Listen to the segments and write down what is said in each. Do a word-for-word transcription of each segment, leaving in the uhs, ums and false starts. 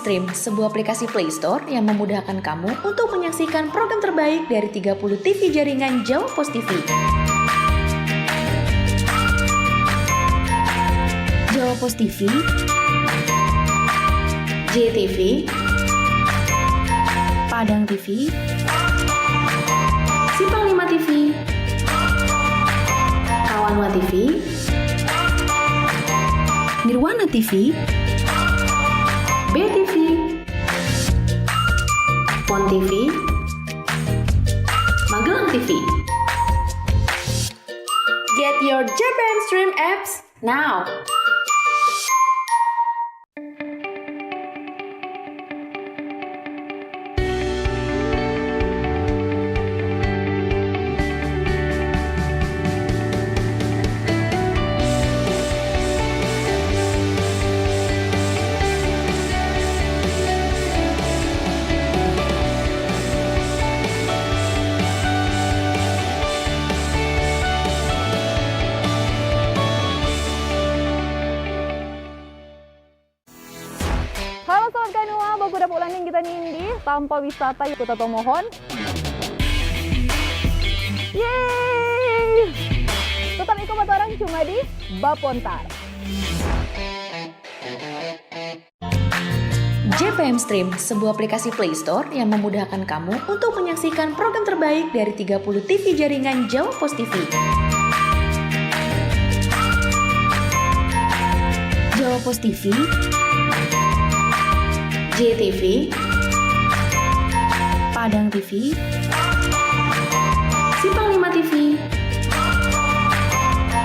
Stream, sebuah aplikasi Play Store yang memudahkan kamu untuk menyaksikan program terbaik dari tiga puluh T V jaringan Jawa Post T V. Jawa Post T V, J T V, Padang T V, Simpang Lima T V, Kawanua T V, Nirwana T V, B T V, Pon T V, Magelang T V. Get your J P M Stream apps now. Halo Sobat Kawanua, baku dapa ulang deng kita nih di Tampa Wisata Kuta Tomohon. Yeay! Tetap iko pa torang cuma di Bapontar. J P M Stream, sebuah aplikasi Play Store yang memudahkan kamu untuk menyaksikan program terbaik dari tiga puluh T V jaringan Jawa Post T V. Jawa Post T V, J T V, Padang T V, Simpang Lima T V,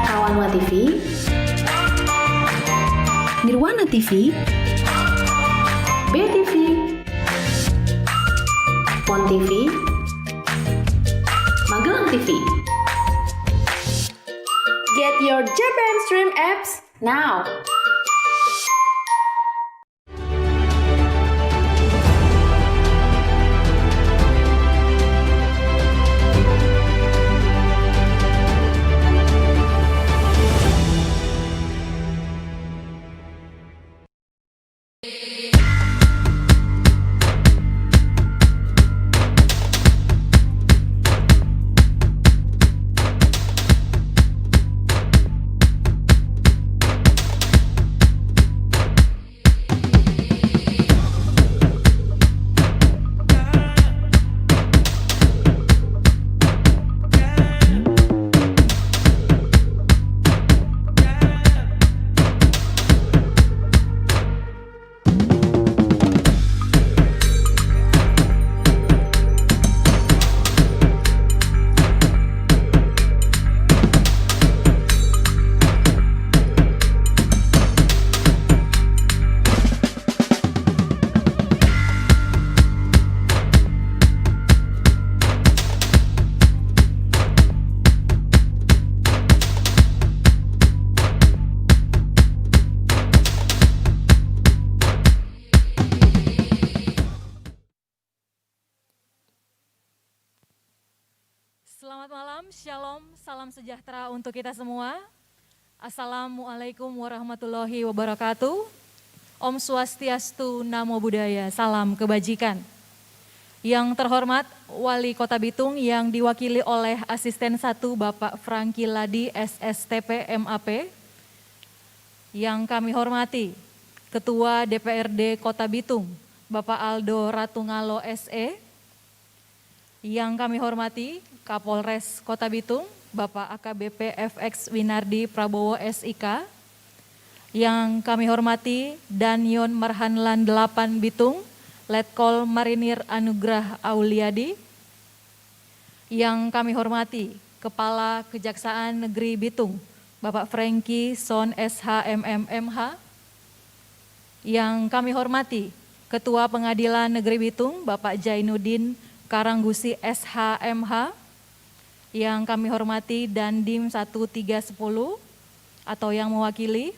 Kawanua T V, Nirwana T V, B T V, Pon T V, Magelang T V. Get your J P M Stream apps now. Selamat malam, shalom, salam sejahtera untuk kita semua. Assalamualaikum warahmatullahi wabarakatuh. Om Swastiastu, Namo Buddhaya, salam kebajikan. Yang terhormat Wali Kota Bitung yang diwakili oleh Asisten satu Bapak Franky Ladi, S S T P, M A P. Yang kami hormati Ketua D P R D Kota Bitung, Bapak Aldo Ratungalo, S E. Yang kami hormati Kapolres Kota Bitung, Bapak A K B P F X Winardi Prabowo, S I K. Yang kami hormati Danyon Marhanlan delapan Bitung, Letkol Marinir Anugrah Auliadi. Yang kami hormati Kepala Kejaksaan Negeri Bitung, Bapak Franky Son, S H M M, M H. Yang kami hormati Ketua Pengadilan Negeri Bitung, Bapak Jainuddin Karanggusi, S H M H. Yang kami hormati Dandim satu tiga sepuluh atau yang mewakili.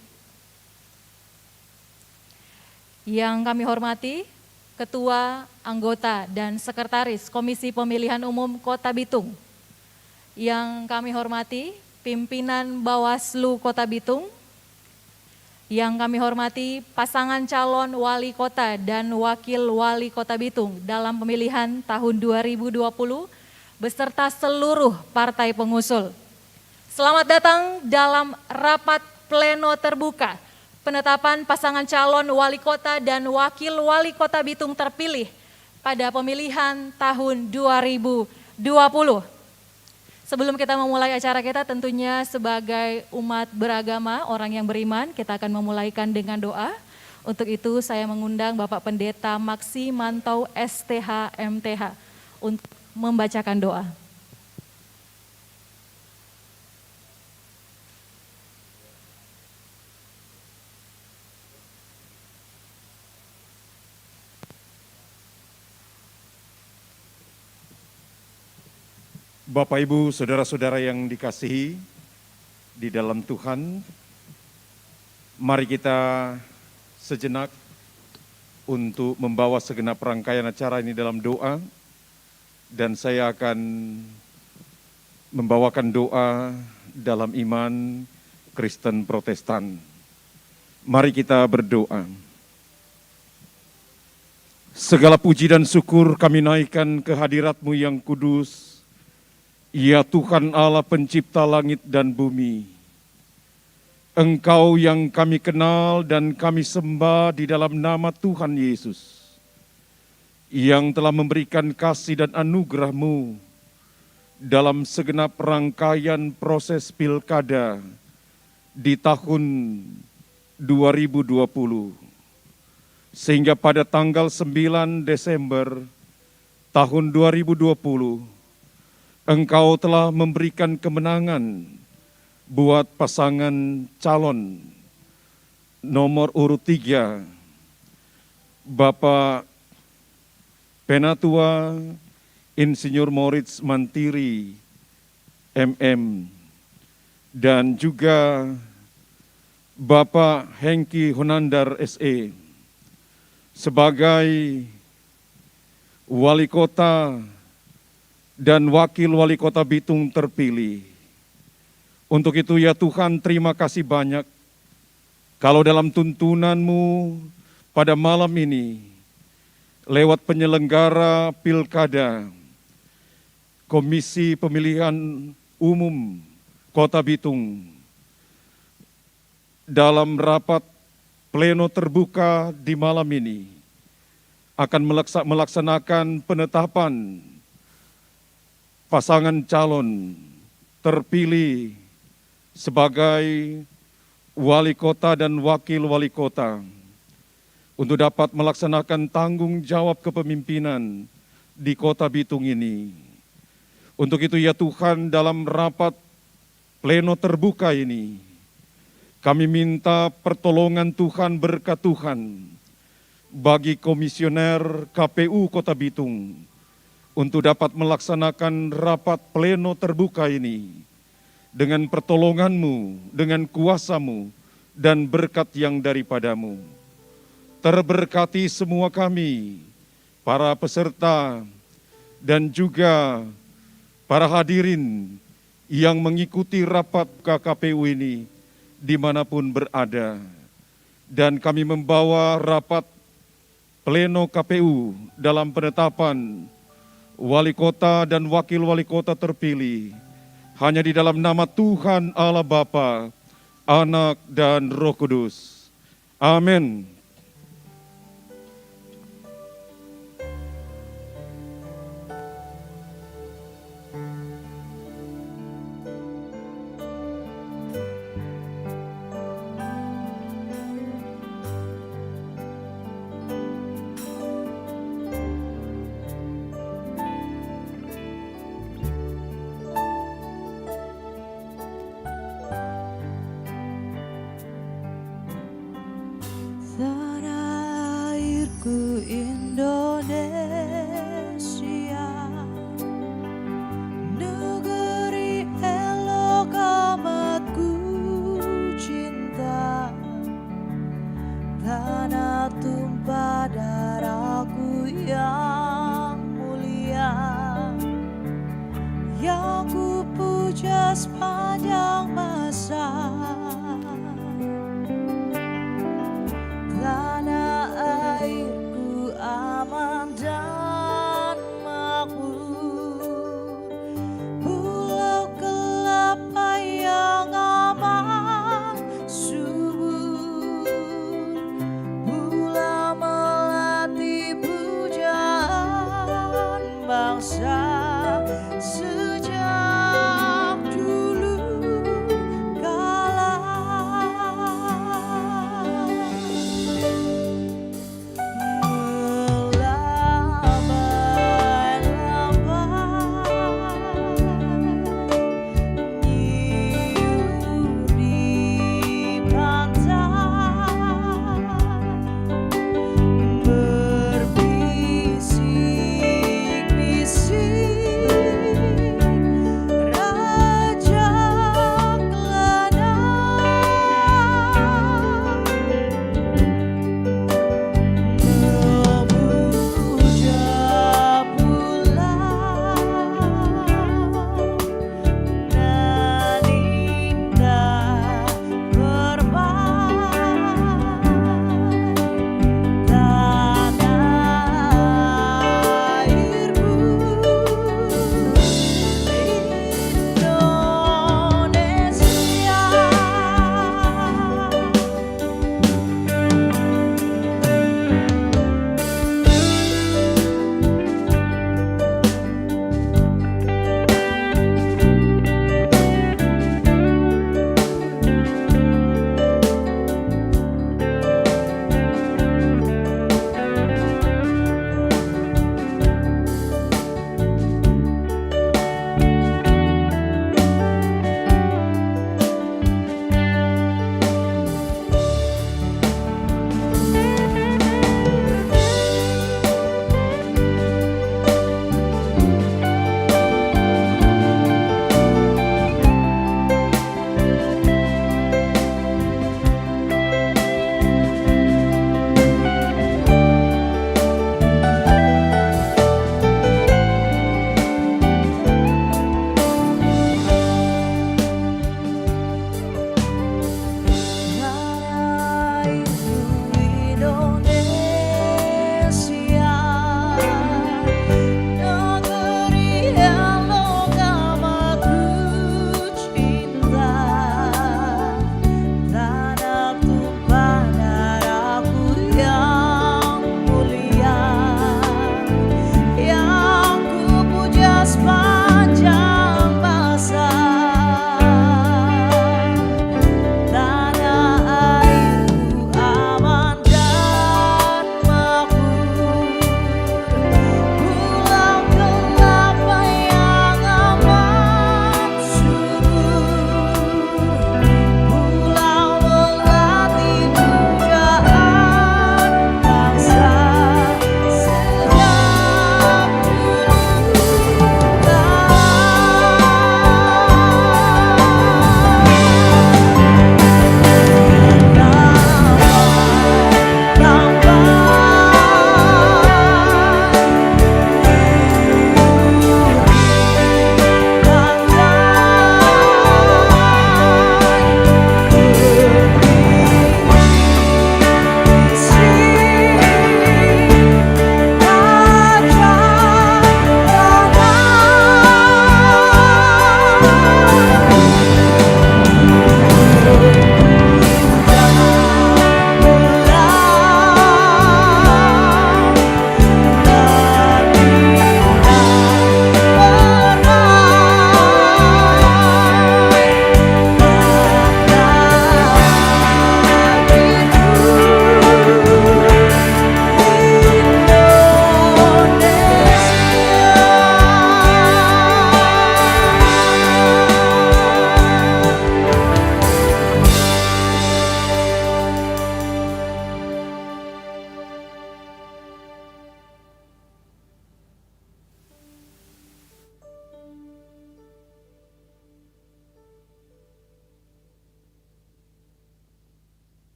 Yang kami hormati Ketua, Anggota, dan Sekretaris Komisi Pemilihan Umum Kota Bitung. Yang kami hormati Pimpinan Bawaslu Kota Bitung. Yang kami hormati pasangan calon wali kota dan wakil wali kota Bitung dalam pemilihan tahun dua ribu dua puluh beserta seluruh partai pengusul. Selamat datang dalam rapat pleno terbuka penetapan pasangan calon wali kota dan wakil wali kota Bitung terpilih pada pemilihan tahun dua ribu dua puluh. Sebelum kita memulai acara kita, tentunya sebagai umat beragama, orang yang beriman, kita akan memulaikan dengan doa. Untuk itu, saya mengundang Bapak Pendeta Maksi Mantau, S T H, M T H, untuk membacakan doa. Bapak, Ibu, saudara-saudara yang dikasihi di dalam Tuhan, mari kita sejenak untuk membawa segenap rangkaian acara ini dalam doa, dan saya akan membawakan doa dalam iman Kristen Protestan. Mari kita berdoa. Segala puji dan syukur kami naikkan ke hadirat-Mu yang kudus, ya Tuhan Allah, Pencipta langit dan bumi. Engkau yang kami kenal dan kami sembah di dalam nama Tuhan Yesus, yang telah memberikan kasih dan anugerah-Mu dalam segenap rangkaian proses pilkada di tahun dua ribu dua puluh, sehingga pada tanggal sembilan Desember tahun dua ribu dua puluh, Engkau telah memberikan kemenangan buat pasangan calon nomor urut tiga, Bapak Penatua Insinyur Moritz Mantiri, M M, dan juga Bapak Hengki Honandar, S E, sebagai wali kota dan wakil wali kota Bitung terpilih. Untuk itu, ya Tuhan, terima kasih banyak kalau dalam tuntunan-Mu pada malam ini, lewat penyelenggara pilkada, Komisi Pemilihan Umum Kota Bitung, dalam rapat pleno terbuka di malam ini, akan melaksa-, melaksanakan penetapan pasangan calon terpilih sebagai wali kota dan wakil wali kota untuk dapat melaksanakan tanggung jawab kepemimpinan di Kota Bitung ini. Untuk itu, ya Tuhan, dalam rapat pleno terbuka ini, kami minta pertolongan Tuhan, berkat Tuhan bagi komisioner K P U Kota Bitung untuk dapat melaksanakan rapat pleno terbuka ini dengan pertolongan-Mu, dengan kuasa-Mu, dan berkat yang daripada-Mu. Terberkati semua kami, para peserta, dan juga para hadirin yang mengikuti rapat K K P U ini dimanapun berada. Dan kami membawa rapat pleno K P U dalam penetapan wali kota dan wakil wali kota terpilih hanya di dalam nama Tuhan Allah Bapa, Anak, dan Roh Kudus. Amin. Tanah airku Indonesia, negeri elok amat ku cinta, tanah tumpah darahku yang mulia, yang ku puja sepanjang masa. Ku aman dan makmur, Pulau Kelapa yang aman subur, Pulau Melati pujaan bangsa sejak dulu kala.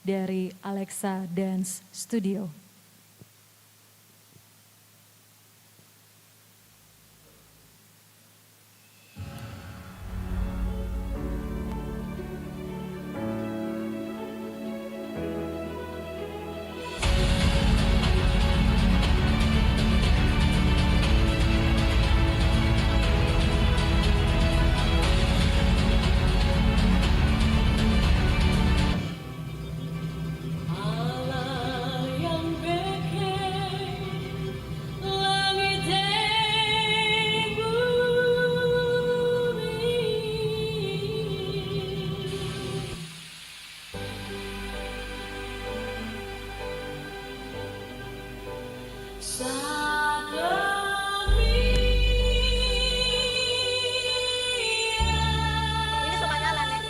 dari Alexa Dance Studio. Ini so manyala, Nek.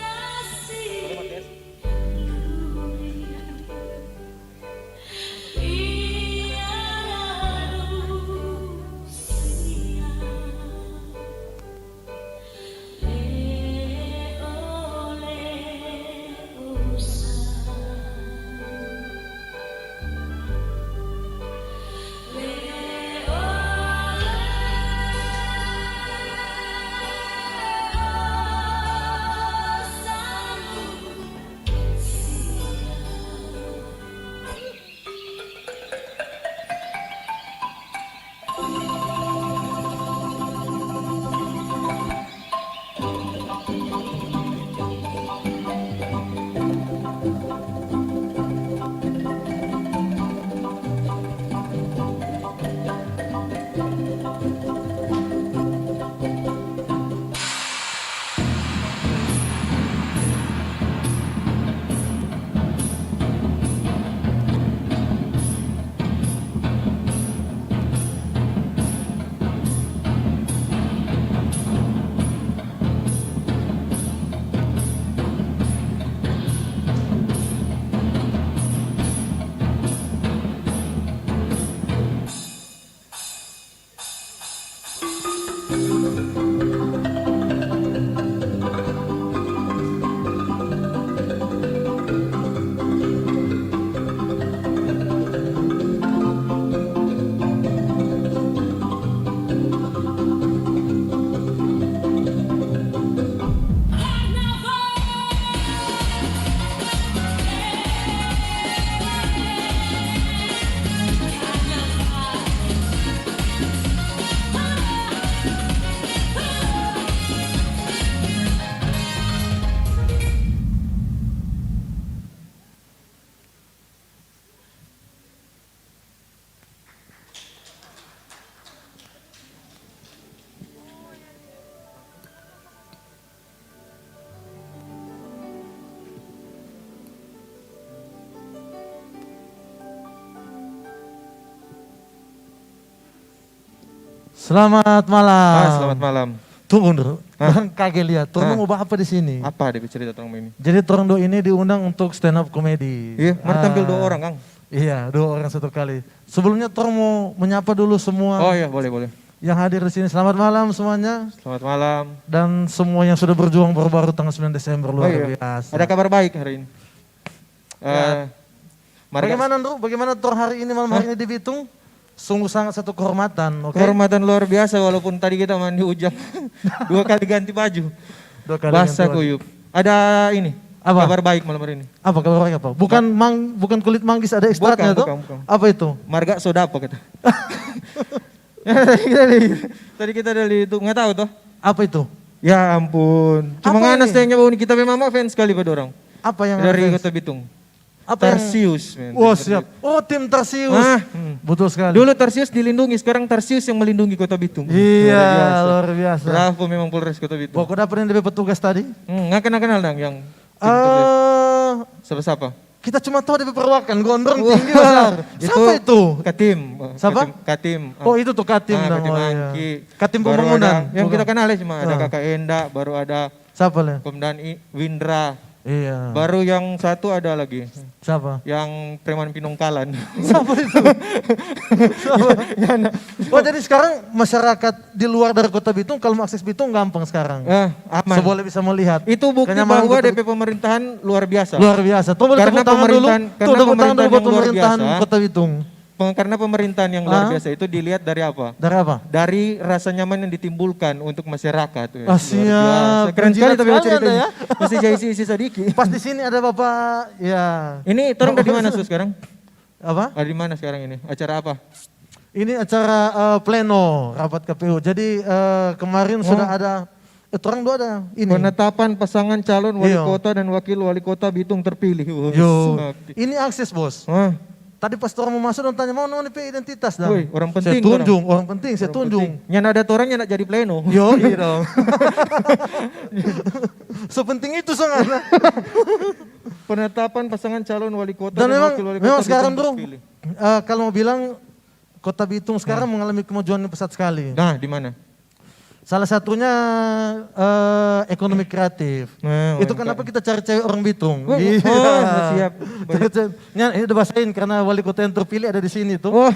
Selamat malam. Ah, selamat malam. Tunggu dulu. Hah? Dorang kage lia. Torang mo bahas apa di sini? Apa dia cerita torang ini? Jadi torang dua ini diundang untuk stand up comedy. Iya, mar tampil dua orang, Kang. Iya, dua orang satu kali. Sebelumnya torang mo menyapa dulu semua. Oh iya, boleh, boleh. Yang hadir di sini. Selamat malam semuanya. Selamat malam. Dan semua yang sudah berjuang baru-baru tanggal sembilan Desember, luar biasa. Oh iya. Ada kabar baik hari ini. Ya. Eh, Marga. Bagaimana, Ndru? Bagaimana torang hari ini, malam hari ini di Bitung? Sungguh sangat satu kehormatan, oke? Kehormatan luar biasa, walaupun tadi kita mandi hujan. Dua kali ganti baju. Dua kali ganti baju. Basah kuyup. Ada ini, apa? Kabar baik malam hari ini. Apa kabar baik apa? Bukan mang-, bukan kulit manggis ada ekstraknya to? Bukan, bukan, bukan. Apa itu? Marga so dapa kata. Tadi kita dari, tadi kita dari itu, nggak tahu toh. Apa itu? Ya ampun. Apa ini? Cuma ngana stengnya bau ni, kita memang fans sekali pa dorang. Apa yang ngana fans? Dari Kota Bitung. Apa yang Tarsius, men. Wah, siap. Oh, tim Tarsius. Ah, hmm. Betul sekali. Dulu Tarsius dilindungi, sekarang Tarsius yang melindungi Kota Bitung. Iya, luar biasa. Luar biasa. Bravo memang Polres Kota Bitung. Pokoknya apa yang dia petugas tadi? Hmm, nggak kenal-kenal dang yang tim Tarsius. Eh, siapa-siapa? Kita cuma tahu ada perwakilan gondrong tinggi besar. Wah, siapa itu? Katim. Siapa? Katim, Katim. Oh, itu tuh Katim. Ah, Katim Angki. Katim pembangunan. Baru ada, yang kita kenal ya cuma ada Kakak Enda, baru ada Komdan I-, Windra. Iya. Baru yang satu ada lagi. Siapa? Yang preman Pinongkalan. Siapa itu? Siapa? Oh, jadi sekarang masyarakat di luar dari Kota Bitung, kalau mau akses Bitung gampang sekarang. Eh, aman. Seboleh bisa melihat. Itu bukti Kenyamanan bahwa Kota D P pemerintahan luar biasa. Luar biasa. Tuh, boleh Karena tepuk tangan dulu. pemerintahan, Tuh, karena tepuk tangan dulu pemerintahan buat yang luar pemerintahan biasa. Kota Bitung. Peng-, karena pemerintahan yang luar Ah. biasa itu dilihat dari apa? Dari apa? Dari rasa nyaman yang ditimbulkan untuk masyarakat. Weh, Ah, luar siap. biasa. Keren Menjilat sekali tapi sekali ceritanya. Anda, ya. Mesti jadi isi-isi sadiki. Pas di sini ada Bapak, ya. Ini orang dari mana, Sus, sekarang? Apa? Ada di mana sekarang ini? Acara apa? Ini acara eh, pleno rapat K P U. Jadi eh, kemarin sudah ada, eh, orang dua ada ini. Penetapan pasangan calon wali Iya. kota dan wakil wali kota Bitung terpilih. Wah, Yo, sakti. Ini akses, Bos. Wah, Tadi pas orang mau masuk, dong tanya, "Mau noni pe identitas, dong?" Woi, orang penting, Saya tunjung, orang penting, saya tunjung. Nyanda ada orang, nyanda jadi pleno. Yo, iya dong. Sepenting itu soalnya. Penetapan pasangan calon wali kota Dan dan, memang, wakil wali memang kota sekarang, Bitung Bro, terpilih. eh, kalau mau bilang, Kota Bitung sekarang mengalami kemajuan yang pesat sekali. Nah, di mana? Salah satunya eh, ekonomi kreatif. Nah, Itu U M K M. Kenapa kita cari cewek orang Bitung? Wah, Iya. oh, siap. Baik. Cari cewek. Nya, ini udah basain karena wali kota yang terpilih ada di sini tuh. Oh.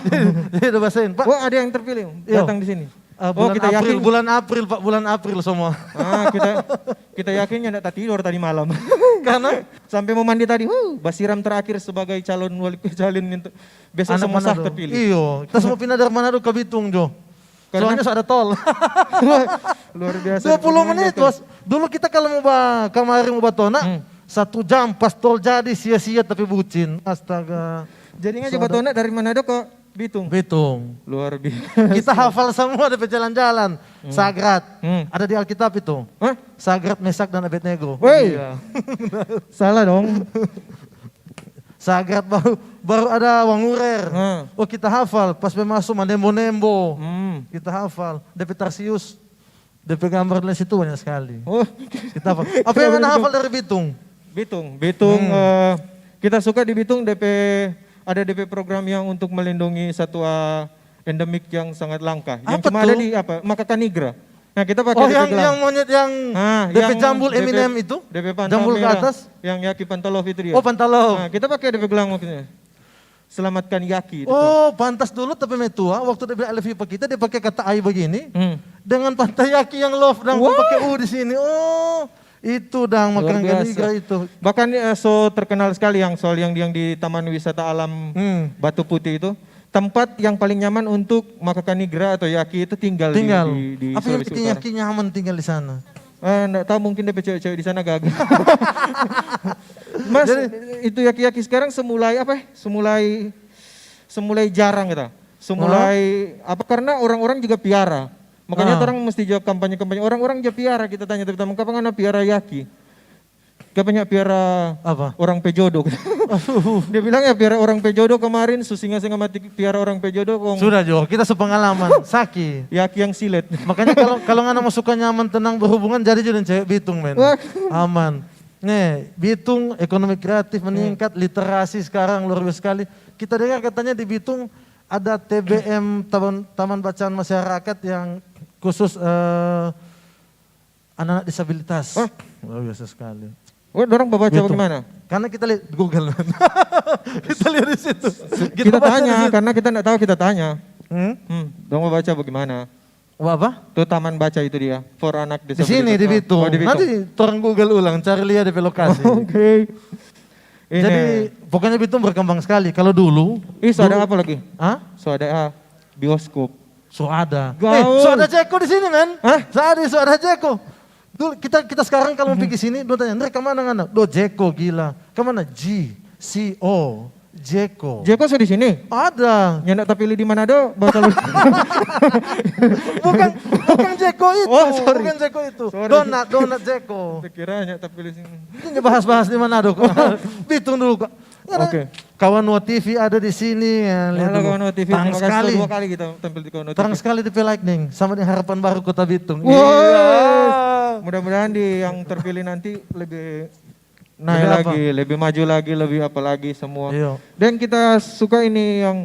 Jadi udah basain, Pak. Oh, ada yang terpilih Iya. datang di sini. Eh, Oh, bulan kita April, yakin. Bulan April, Pak, bulan April semua. Ah, kita kita yakin nyanda tatidor tadi malam. Karena Sampai mau mandi tadi, huh, basiram terakhir sebagai calon wali calon itu. Besok anak semua sah Manado. terpilih. Iyo, kita semua pindah dari Manado ke Bitung, Jo. Karena Soalnya so ada tol. Wah, luar biasa. Dua puluh menit, Betul. Bos. Dulu kita kalau mau ba kamari mau batona, Hmm. satu jam pas tol jadi sia-sia tapi bucin. Astaga. Jadi nggak So coba ada tona dari Manado ke Bitung. Bitung. Luar biasa. Kita hafal semua ada jalan-jalan. Sagrat. Hmm. Ada di Alkitab itu. Hah? Sagrat, Mesak, dan Abednego. Woi. Iya. Salah dong. Sagrat baru baru ada Wangurer. Hmm. Oh, kita hafal pas pe maso Manembo-nembo. Hmm. Kita hafal. Depe Tarsius. Depe gambar dari situ banyak sekali. Oh. Kita hafal. Apa yang mana hafal dari Bitung? Bitung, Bitung. Hmm. Eh, kita suka di Bitung D P ada D P program yang untuk melindungi satwa endemik yang sangat langka. Yang Apa cuma ada tuh? Di apa? Makakanigra. Nah, kita pakai Oh, D P yang gelang. yang monyet yang Ah, depe yang jambul depe- Eminem itu? depe pantat Jambul ke merah. Atas? Yang Yaki Pantalov itu dia. Oh, Pantalov. Nah, kita pakai D P gelang waktu itu. Selamatkan Yaki itu. Oh, pantas dulu tapi metua waktu dia bilang I love you pa kita, dia pakai kata I begini. Hmm. Dengan pantai Yaki yang love dan Wah. Pakai U di sini. Oh, itu dang Luar makan biasa. Kanigra itu. Bahkan eh, so terkenal sekali yang soal yang yang di Taman Wisata Alam Hmm. Batu Putih itu. Tempat yang paling nyaman untuk Makakanigra atau Yaki itu tinggal, Tinggal. di, di, di Apa yang Sulawesi bikin Utara. Yaki nyaman tinggal di sana? Eh, nggak tahu, mungkin depe cewek-cewek di sana gagal. Mas, Jadi itu Yaki-Yaki sekarang semulai apa? Eh? Semulai semulai jarang gitu. Semulai apa? Karena orang-orang juga piara. Makanya Ah. orang mesti jawab kampanye-kampanye. Orang-orang juga piara, kita tanya teman-teman, "Kapan ngana piara Yaki?" Katanya piara Apa? Orang pe jodo. Dia bilang ya piara orang pe jodo kemarin, su singa-singa mati piara orang pe jodo kong. Sudah jo, kita sepengalaman. Saki. Yaki yang silet. Makanya kalau kalau ngana mau suka nyaman tenang berhubungan jadi jadi cewek Bitung men. Wah. Aman. Nih, Bitung ekonomi kreatif meningkat, literasi sekarang luar biasa sekali. Kita dengar katanya di Bitung ada T B M Taman, Taman Bacaan Masyarakat yang khusus eh, anak-anak disabilitas. Hah? Luar biasa sekali. Wah, dorang babaca Bitung. Bagaimana? Karena kita lihat di Google. Kita lihat di situ. Kita, baca di tanya, situ. Karena kita nggak tahu kita tanya. Hmm? Hmm, dorang babaca bagaimana? Wah, apa? Tuh taman baca itu dia, for anak Di sini disabilitas. di Bitung. Oh, di Bitung. Nanti orang Google ulang, cari lihat di lokasi. Oke. Ini. Jadi pokoknya Bitung berkembang sekali. Kalau dulu, Ih, so ada dulu- apa lagi? Hah? So ada ah, bioskop. So ada. Gaul. Eh, so ada Jeko di sini, men. Hah? So ada, so ada Jeko. Dulu kita kita sekarang kalau mau pergi sini, dulu tanya, "Ndre, kemana ngana?" "Do Jeko, gila." "Kemana?" "G C O, Jeko." Jeko so di sini. Ada. Nyanda tapilih di Manado, bakal Bukan bukan Jeko itu. Oh, sorry. Bukan Jeko itu. Sorry. Donat, donat Jeko. Kiranya tapilih sini. Ini bahas-bahas di Manado. Bitung dulu kok. Oke. Kawan Wa T V ada di sini. Ya, lihat Halo dulu. Kawan Wa T V, Terang terima kasih. Sekali. Dua kali kita tampil di Kawan Wa T V. Terang sekali di P Lightning sama di Harapan Baru Kota Bitung. Wah. Iya. Mudah-mudahan di yang terpilih nanti lebih naik Lebih apa? Lagi, lebih maju lagi, lebih apa lagi semua. Iya. Dan kita suka ini yang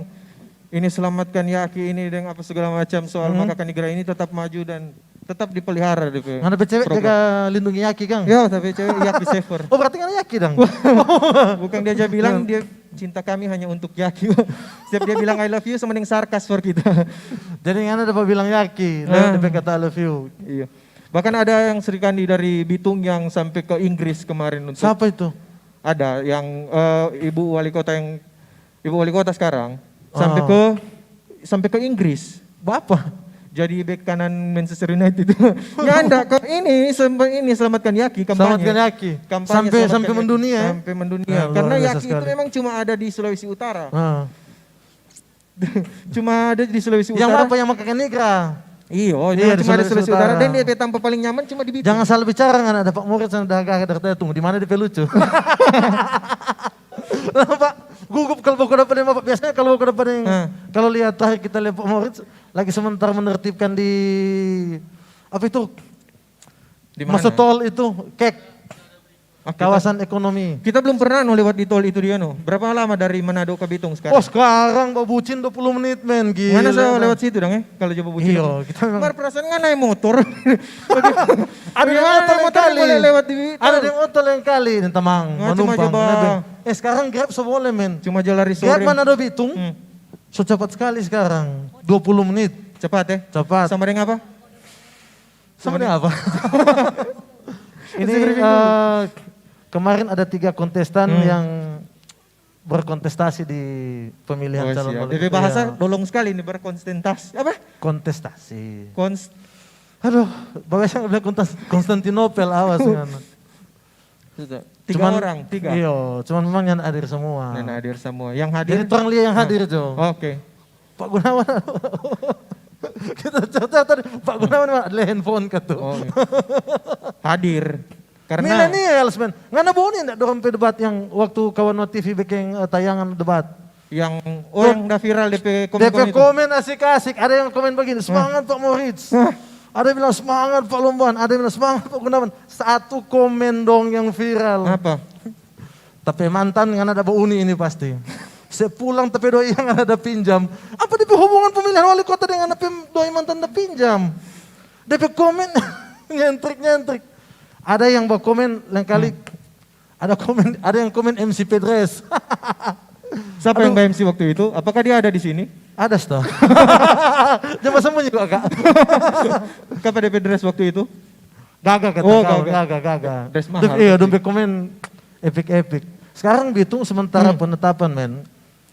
ini selamatkan Yaki ini dan apa segala macam soal Hmm. Makakanigra ini tetap maju dan Tetap dipelihara depe Ngana pe cewek program. Jaga lindungi Yaki, kang? Ya, tapi cewek Yaki saver. Oh, berarti ngana Yaki, dang? Bukan, dia aja bilang dia cinta kami hanya untuk Yaki. Setiap dia bilang I love you sama dengan sarkas for kita. Jadi ngana dapat bilang Yaki, Ah. lewat depe kata I love you. Iya. Bahkan ada yang Sri Kandi dari Bitung yang sampai ke Inggris kemarin untuk Siapa itu? Ada yang eh, ibu wali kota yang ibu wali kota sekarang sampai Ah. ke sampai ke Inggris. Bapa? Jadi bek kanan Manchester United itu. Nyanda ke ini sampai ini selamatkan Yaki kampanye. Selamatkan Yaki. Kampanye Sampai- selamatkan sampai Yaki. mendunia, eh? Sampai mendunia. Ah, luar Karena biasa Yaki itu sekali. Memang cuma ada di Sulawesi Utara. Ah. Cuma ada di Sulawesi Yang Utara. Apa yang makan negra? Iyo, Iya, cuma di cuma ada Sulawesi Sulawesi Utara. Utara. Dan dia pe tampa paling nyaman cuma di Bitung. Jangan salah bicara, ngana ada Pak Moritz yang ada gagah dari tadi, tunggu di mana dia pe lucu. Pak, gugup kalau boko dapat apa? Biasanya kalau boko dapat yang Hmm. Kalau lihat terakhir kita lihat Pak Moritz lagi sementara menertibkan di apa itu? Di mana? Masuk tol itu, kek Ah, kita- kawasan ekonomi. Kita belum pernah no lewat di tol itu dia no. Berapa lama dari Manado ke Bitung sekarang? Oh, sekarang babucin dua puluh menit, men. Gila. Mana saya lewat situ dong eh? Kalau coba bucin. Iya, Aku. kita memang Mar perasaan nggak naik motor. Ada di Bagaimana motor naik lain motor kali. Boleh lewat di tol? Ada di motor lain kali, ini tamang, Nggak, cuma manumpang. coba- Nebeng. Eh, sekarang Grab so boleh, men. Cuma jalan Grab sore. Manado Bitung, Hmm. so cepat sekali sekarang. Dua puluh menit. Cepat eh? Cepat. Sama dengan apa? Sama dengan apa? Ini Masih briefing eh, kemarin ada tiga kontestan Hmm. yang berkontestasi di pemilihan Oh, calon siap. wali Jadi kota, bahasa ya. Bolong sekali ini berkontestasi. Apa? Kontestasi. Kons. Aduh, bahasa bilang kontes- Konstantinopel, awas dengan. Sudah. Tiga Cuman- orang, tiga. Iyo, cuman memang yang hadir semua. Dan hadir semua. Yang hadir. Jadi orang lia yang Nah. Hadir jo. Oke. Pak Gunawan. Kita cerita tadi Pak Gunawan mana ada handphone katu. Oh, iya. Hadir. Karena Millennials, men. Ngana boni ndak dorang pe debat yang waktu Kawan Now T V bikin eh, tayangan debat? Yang oh yang udah viral D P komen Depe komen asik-asik, ada yang komen begini, "Semangat Pak Moritz." Ada bilang, "Semangat Pak Lomban," ada yang bilang, "Semangat Pak Gunawan." Satu komen dong yang viral. Apa? Tapi mantan ngana ada bauni ini pasti. Sepulang tapi doi yang ada pinjam. Apa depe hubungan pemilihan wali kota dengan depe doi mantan ada pinjam? Depe komen nyentrik-nyentrik. Ada yang bakomen lain kali. Ada komen, ada yang komen M C Pedres. Siapa yang ba-M C waktu itu? Apakah dia ada di sini? Ada sto. Jangan sembunyi kok, Kak. Kapa depe dress waktu itu? Gaga kata Oh, kau, gaga. gaga, gaga. Dress Dep- mahal, Iya, pasti. Dong pe komen epic-epic. Sekarang Bitung sementara penetapan, men.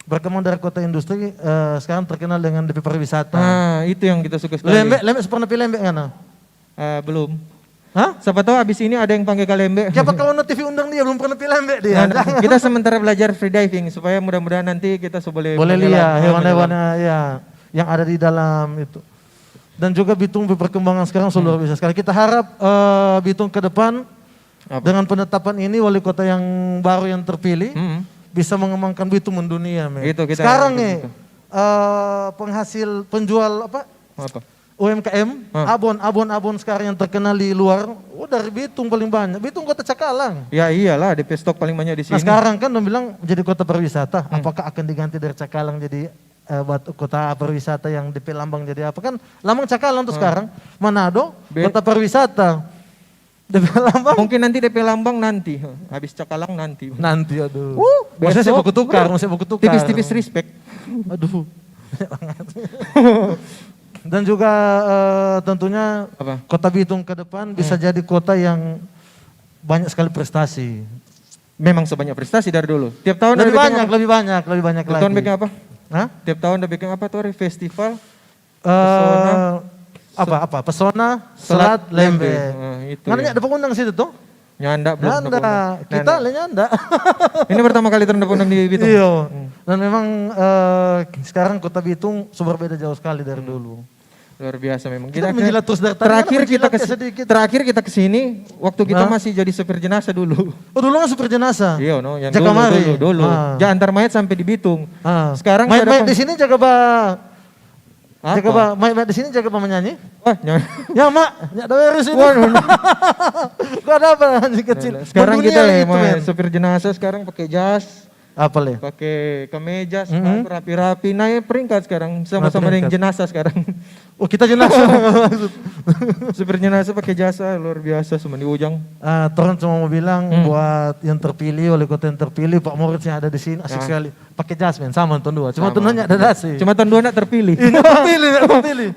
Berkembang dari kota industri, eh, sekarang terkenal dengan depe pariwisata. Nah, itu yang kita suka sekali. Lembe, Lembe pernah pi Lembe ngana? Eh, belum. Hah? Siapa tahu abis ini ada yang panggil ka Lembe. Siapa Kawan Now T V undang dia, belum pernah pi Lembe dia. Nah, nah, kita sementara belajar free diving supaya mudah-mudahan nanti kita so boleh Boleh menyelam, lihat ah, hewan-hewan menyelam. ya yang ada di dalam itu. Dan juga Bitung perkembangan sekarang so luar biasa sekali. Kita harap eh, Bitung ke depan Apa? dengan penetapan ini wali kota yang baru yang terpilih Mm-mm. bisa mengembangkan Bitung mendunia, men. Itu kita Sekarang harapkan nih gitu. eh, penghasil penjual apa Apa? U M K M, Hah. abon, abon, abon sekarang yang terkenal di luar, oh dari Bitung paling banyak. Bitung kota cakalang. Ya iyalah, depe stok paling banyak di sini. Nah sekarang kan dong bilang jadi kota pariwisata, apakah akan diganti dari cakalang jadi eh, bat- kota pariwisata yang depe lambang jadi apa? Kan lambang cakalang tuh sekarang, Manado, Be- kota pariwisata. Depe lambang. Mungkin nanti depe lambang nanti, huh, habis cakalang nanti. Nanti, aduh. Uh, Masih besok. Baku tukar, masih Baku tukar. Tipis-tipis respect. Aduh. Dan juga eh, tentunya Apa? Kota Bitung ke depan bisa jadi kota yang banyak sekali prestasi. Memang sebanyak prestasi dari dulu. Tiap tahun ada Lebih bikin banyak, apa? lebih banyak, lebih banyak Tiap lagi. tahun bikin apa? Hah? Tiap tahun ada bikin apa tuh hari festival? Eh, apa apa? Pesona Selat, Selat Lembe. Lembe. Ah, itu Ngana ya. ada undang situ tuh? Nyanda belum Nyanda. pernah. Kita Nyanda. le nyanda. Ini pertama kali terendam di Bitung. Iya. Hmm. Dan memang eh, sekarang Kota Bitung super beda jauh sekali dari dulu. Luar biasa memang. Kita menjilat terus dari tadi, terakhir kan kita menjilat ke sedikit. Terakhir kita ke sini waktu kita Hah? Masih jadi supir jenazah dulu. Oh dulu kan supir jenazah. Iya no, yang Jakamari. Dulu dulu. dulu. Ah. Ja antar mayat sampai di Bitung. Ah. Sekarang Mayat, sudah mayat di pang- sini jaga ba Apa? jaga ba mayat, mayat di sini jaga ba menyanyi. Wah, nyawa. Ya mak, ya ada virus itu. Waduh. Kau ada apa anjing kecil? Sekarang Mendunia kita lagi ya, itu, main men. Supir jenazah sekarang pakai jas. Apa le? Pake kemeja, mm-mm, sepatu rapi-rapi, nae peringkat sekarang, sama-sama deng jenazah sekarang. Oh, kita jenazah. Supir jenazah pake jasa, luar biasa, sama di Ujang. Ah, torang cuma mo bilang, hmm, buat yang terpilih, wali kota yang terpilih, Pak Moritz yang ada di sini, asik sekali. Pake jas, men, sama nonton dua. Cuma nonton dua nya ada dasi. Cuma nonton dua nya terpilih. Iya, terpilih, terpilih.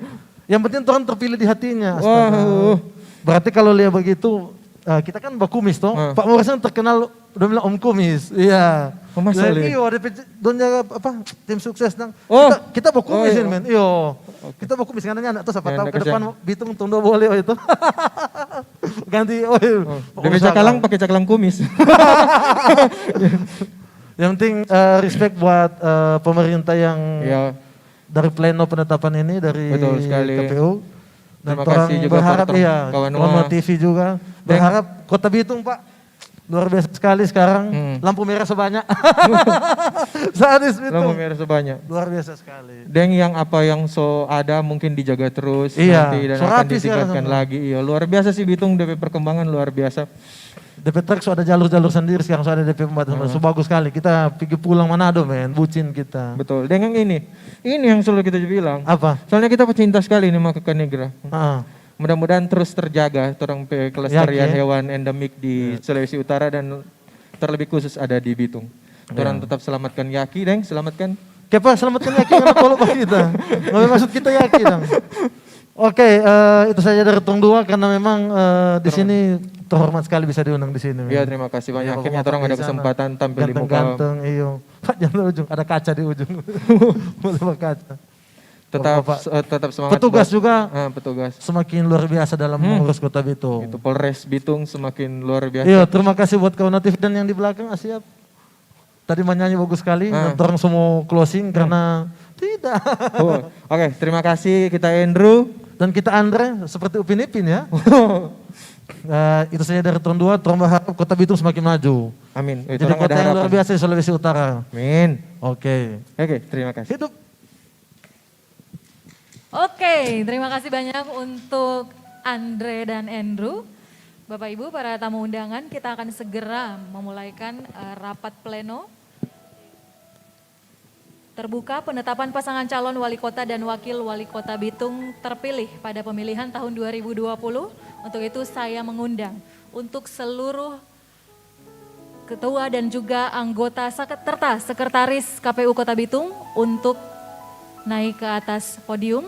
Yang penting torang terpilih di hatinya. Astaga. Wah. Berarti kalau lia begitu, eh, kita kan bakumis, to? Ah. Pak Moritz kan terkenal, dong bilang Om Kumis. Iya. Oh, masa le? Iya, ada pe-, dong jaga apa, tim sukses dong. Oh. Kita, kita bakumis ini, men. Iyo. Oke. Kita bakumis, karena anak tuh siapa tahu ke depan Bitung tong dua boleh, oh, itu. Ganti, oh, iya. Oh, dia cakalang pakai cakalang kumis. Yang penting, eh, respect buat, eh, pemerintah yang dari pleno penetapan ini, dari K P U. Betul sekali. Dan terima kasih juga buat kawan-kawan T V juga. Berharap Kota Bitung, Pak, luar biasa sekali sekarang. Hmm. Lampu merah sebanyak. Sadis Bitung. Lampu merah sebanyak. Luar biasa sekali. Deng yang apa yang so ada mungkin dijaga terus nanti dan akan ditingkatkan lagi. Iya, luar biasa sih Bitung, depe perkembangan luar biasa. Depe trek so ada jalur-jalur sendiri, sekarang so ada depe pembatasan. Hmm. So bagus sekali. Kita pigi pulang Manado, men, bucin kita. Betul. Deng yang ini, ini yang selalu kita bilang. Apa? Soalnya kita pecinta sekali ini sama Kaka Negra. Ah. Mudah-mudahan terus terjaga torang pe kelestarian hewan endemik di Sulawesi Utara dan terlebih khusus ada di Bitung. Iya. Torang tetap selamatkan Yaki, deng, selamatkan. Kepa, selamatkan Yaki, karena kalau kita. Nggak maksud kita Yaki, dong. Oke, eh, itu saja dari tong dua, karena memang, eh, di sini terhormat sekali bisa diundang di sini. Iya, terima kasih banyak. Akhirnya torang ada kesempatan tampil di muka. Ganteng-ganteng, iyo. Pak, jangan ujung, ada kaca di ujung. Boleh pakai kaca. Tetap, eh, tetap semangat. Petugas juga semakin luar biasa dalam mengurus Kota Bitung. Itu Polres Bitung semakin luar biasa. Iya, terima kasih buat kawan T V dan yang di belakang, ah, siap. Tadi manyanyi bagus sekali, dan torang semua closing karena tidak. Oh, oke, terima kasih kita Andrew. Dan kita Andre, seperti Upin Ipin ya. Eh, itu saja dari tong dua, tong berharap Kota Bitung semakin maju. Amin. Jadi kota yang luar biasa di Sulawesi Utara. Amin. Oke. Oke, terima kasih. Hidup. Oke, terima kasih banyak untuk Andre dan Andrew. Bapak Ibu, para tamu undangan, kita akan segera memulaikan, eh, rapat pleno terbuka penetapan pasangan calon wali kota dan wakil wali kota Bitung terpilih pada pemilihan tahun dua ribu dua puluh. Untuk itu, saya mengundang untuk seluruh ketua dan juga anggota sek-, serta sekretaris K P U Kota Bitung untuk naik ke atas podium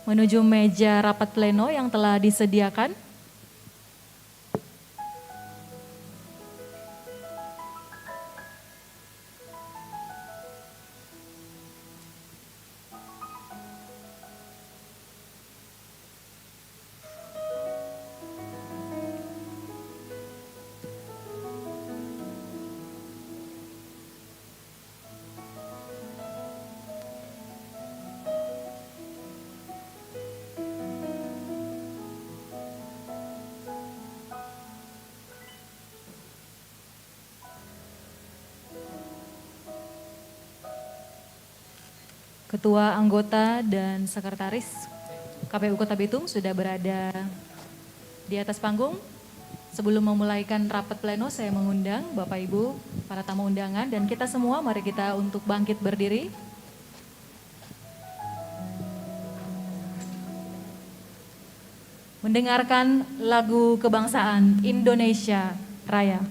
menuju meja rapat pleno yang telah disediakan. Ketua, anggota, dan sekretaris K P U Kota Bitung sudah berada di atas panggung. Sebelum memulaikan rapat pleno, saya mengundang Bapak Ibu, para tamu undangan, dan kita semua, mari kita untuk bangkit berdiri. Mendengarkan lagu kebangsaan Indonesia Raya.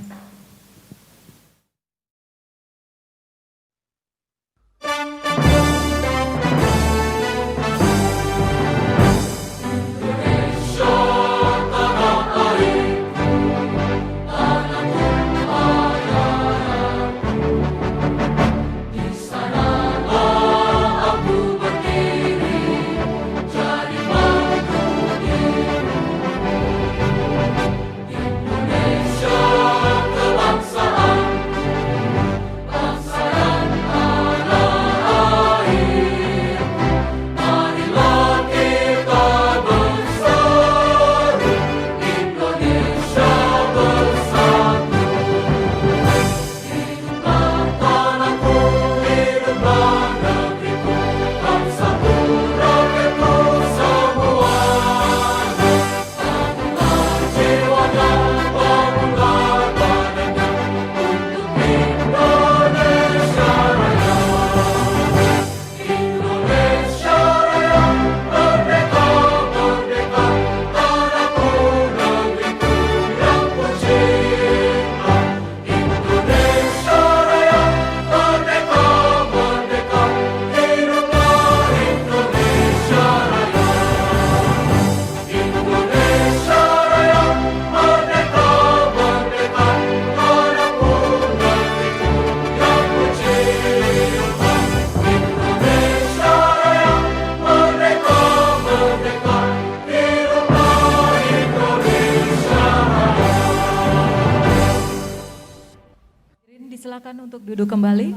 Silakan untuk duduk kembali.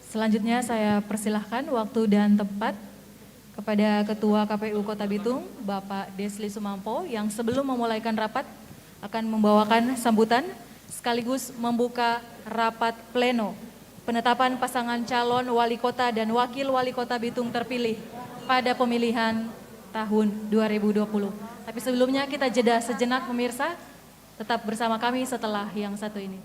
Selanjutnya saya persilahkan waktu dan tempat kepada Ketua K P U Kota Bitung, Bapak Desli Sumampo, yang sebelum memulaikan rapat akan membawakan sambutan sekaligus membuka rapat pleno penetapan pasangan calon wali kota dan wakil wali kota Bitung terpilih pada pemilihan tahun dua ribu dua puluh. Tapi sebelumnya kita jeda sejenak, pemirsa. Tetap bersama kami setelah yang satu ini.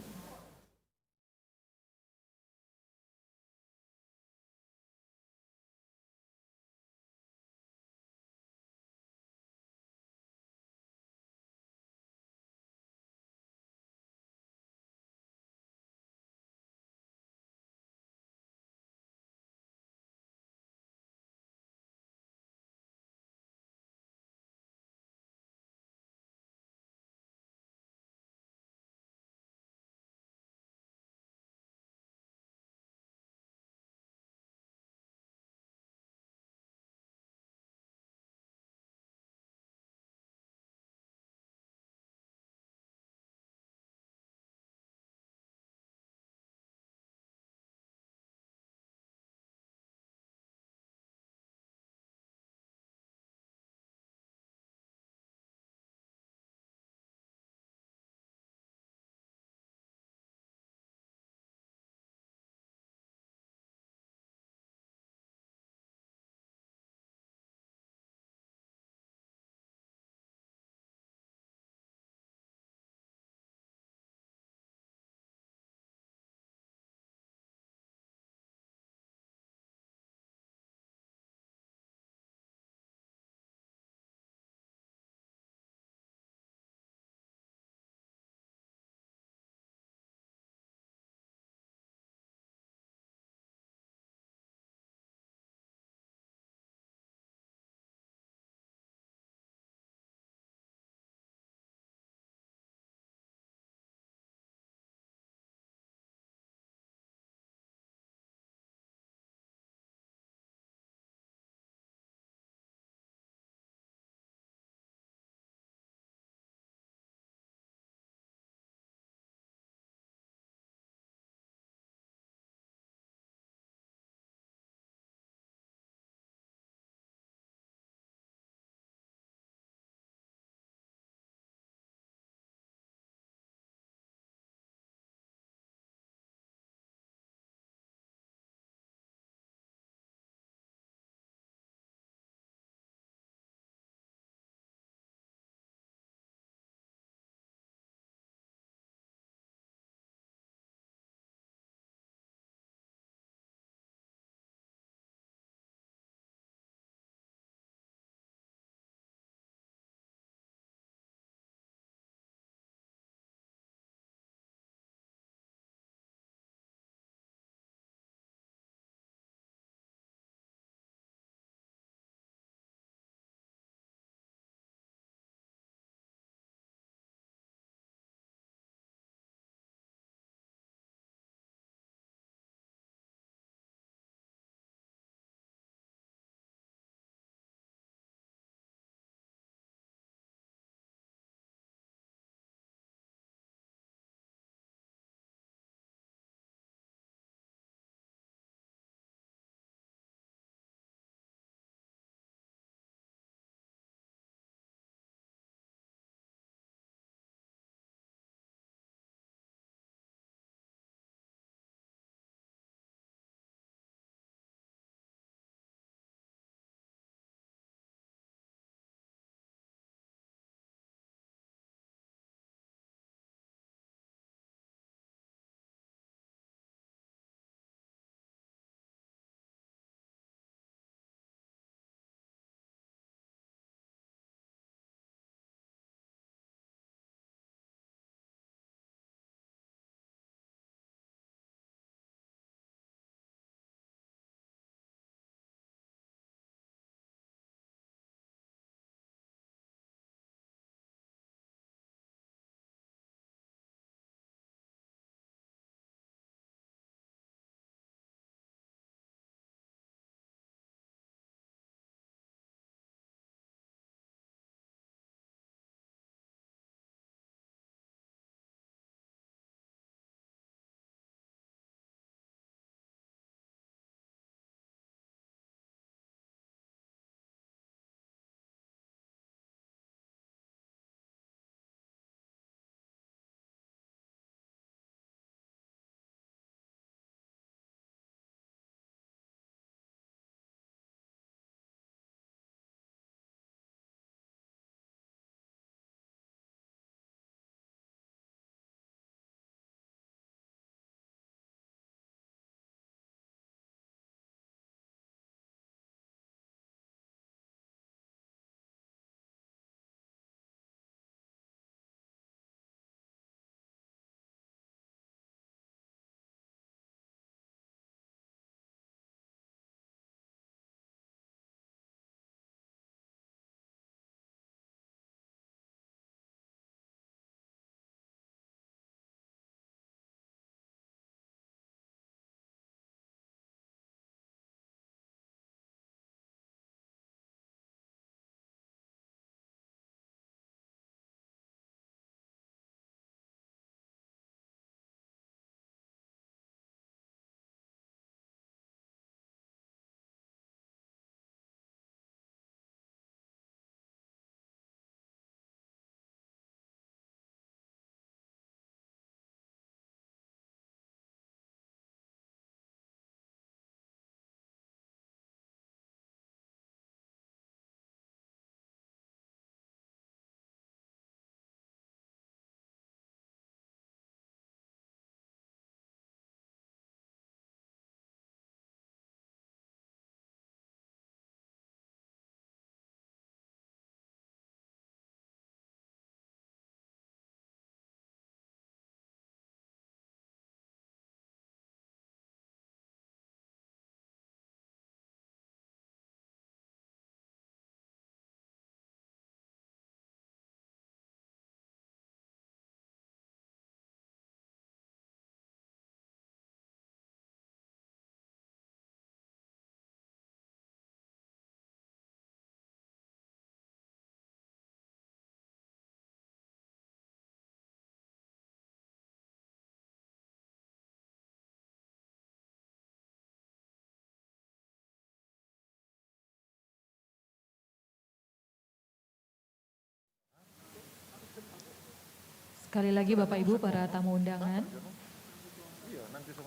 Sekali lagi Bapak Ibu para tamu undangan,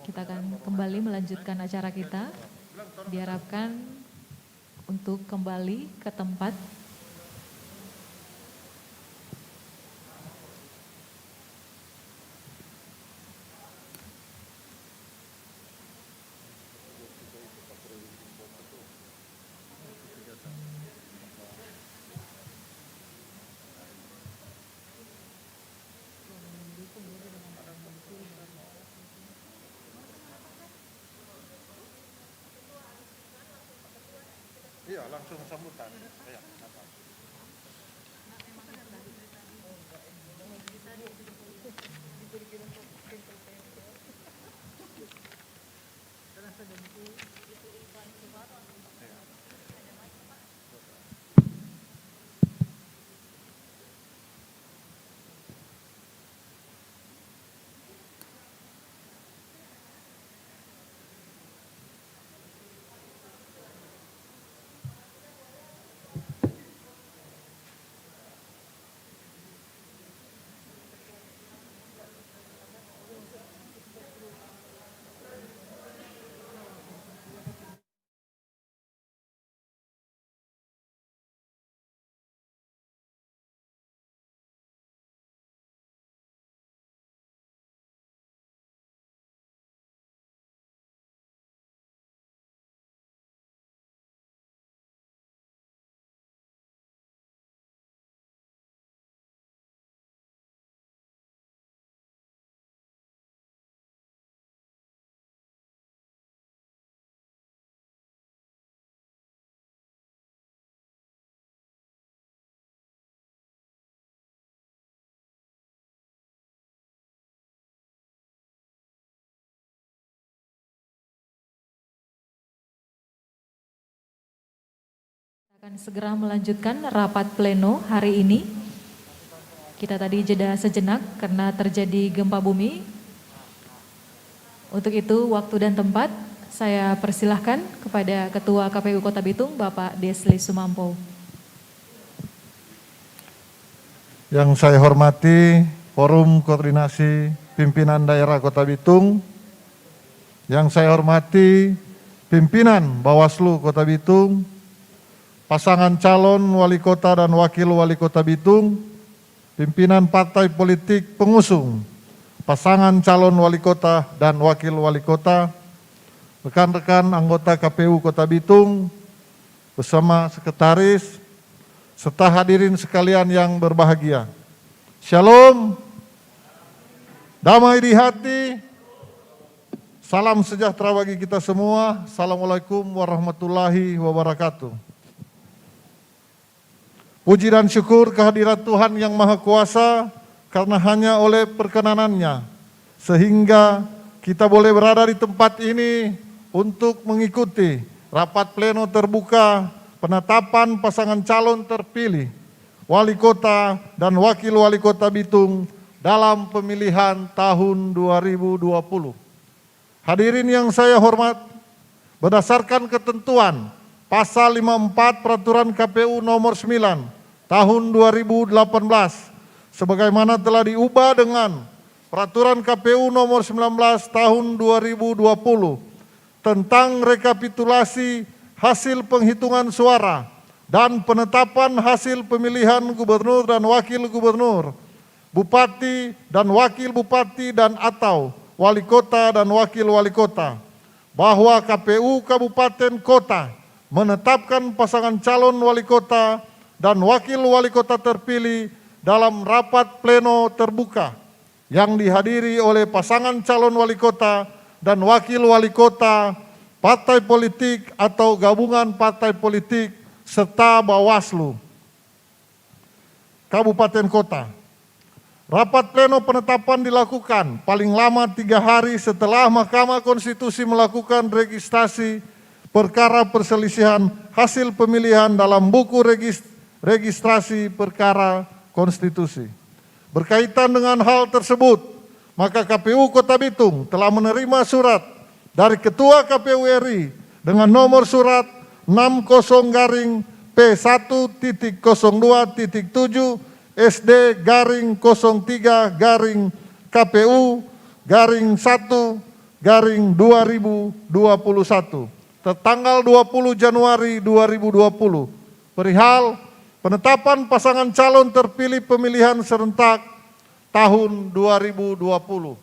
kita akan kembali melanjutkan acara kita. Diharapkan untuk kembali ke tempat. Iya, langsung sambutan. Iya, apa? Akan segera melanjutkan rapat pleno hari ini. Kita tadi jeda sejenak karena terjadi gempa bumi. Untuk itu, waktu dan tempat saya persilahkan kepada Ketua K P U Kota Bitung, Bapak Desli Sumampo. Yang saya hormati Forum Koordinasi Pimpinan Daerah Kota Bitung, yang saya hormati pimpinan Bawaslu Kota Bitung, pasangan calon wali kota dan wakil wali kota Bitung, pimpinan partai politik pengusung pasangan calon wali kota dan wakil wali kota, rekan-rekan anggota K P U Kota Bitung, bersama sekretaris, serta hadirin sekalian yang berbahagia. Shalom, damai di hati, salam sejahtera bagi kita semua. Assalamualaikum warahmatullahi wabarakatuh. Puji dan syukur kehadirat Tuhan Yang Maha Kuasa, karena hanya oleh perkenanan-Nya, sehingga kita boleh berada di tempat ini untuk mengikuti rapat pleno terbuka penetapan pasangan calon terpilih wali kota dan wakil wali kota Bitung dalam pemilihan tahun dua ribu dua puluh. Hadirin yang saya hormat, berdasarkan ketentuan Pasal lima empat Peraturan K P U Nomor sembilan Tahun dua ribu delapan belas, sebagaimana telah diubah dengan Peraturan K P U Nomor sembilan belas Tahun dua ribu dua puluh, tentang rekapitulasi hasil penghitungan suara dan penetapan hasil pemilihan gubernur dan wakil gubernur, bupati dan wakil bupati dan atau wali kota dan wakil wali kota, bahwa K P U kabupaten kota menetapkan pasangan calon wali kota dan wakil wali kota terpilih dalam rapat pleno terbuka yang dihadiri oleh pasangan calon wali kota dan wakil wali kota, partai politik atau gabungan partai politik, serta Bawaslu kabupaten kota. Rapat pleno penetapan dilakukan paling lama tiga hari setelah Mahkamah Konstitusi melakukan registrasi perkara perselisihan hasil pemilihan dalam buku regis-, registrasi perkara konstitusi. Berkaitan dengan hal tersebut, maka K P U Kota Bitung telah menerima surat dari Ketua K P U R I dengan nomor surat enam kosong garing P satu titik kosong dua titik tujuh S D garing kosong tiga garing K P U garing satu garing dua ribu dua puluh satu, tertanggal dua puluh Januari dua ribu dua puluh, perihal penetapan pasangan calon terpilih pemilihan serentak tahun dua ribu dua puluh.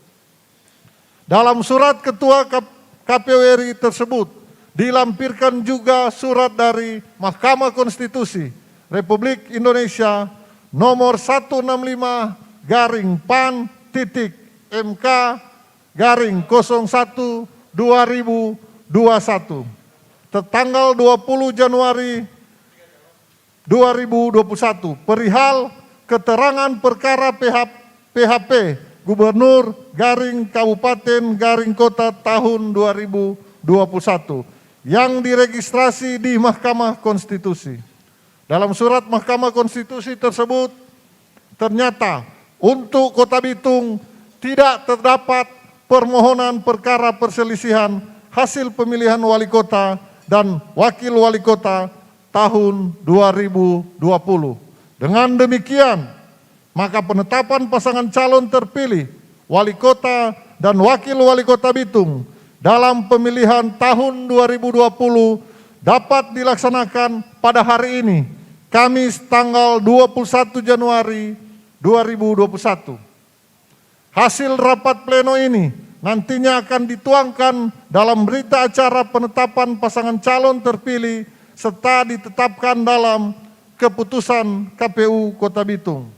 Dalam surat Ketua K-, K P U R I tersebut dilampirkan juga surat dari Mahkamah Konstitusi Republik Indonesia nomor satu enam lima garing pan titik M K garing kosong satu dua ribu dua satu, tertanggal dua puluh Januari dua ribu dua puluh satu, perihal keterangan perkara P H, P H P Gubernur garing Kabupaten garing Kota tahun dua ribu dua puluh satu yang diregistrasi di Mahkamah Konstitusi. Dalam surat Mahkamah Konstitusi tersebut, ternyata untuk Kota Bitung tidak terdapat permohonan perkara perselisihan hasil pemilihan wali kota dan wakil wali kota tahun dua ribu dua puluh. Dengan demikian, maka penetapan pasangan calon terpilih wali kota dan wakil wali kota Bitung dalam pemilihan tahun dua ribu dua puluh dapat dilaksanakan pada hari ini, Kamis tanggal dua puluh satu Januari dua ribu dua puluh satu. Hasil rapat pleno ini nantinya akan dituangkan dalam berita acara penetapan pasangan calon terpilih serta ditetapkan dalam keputusan K P U Kota Bitung.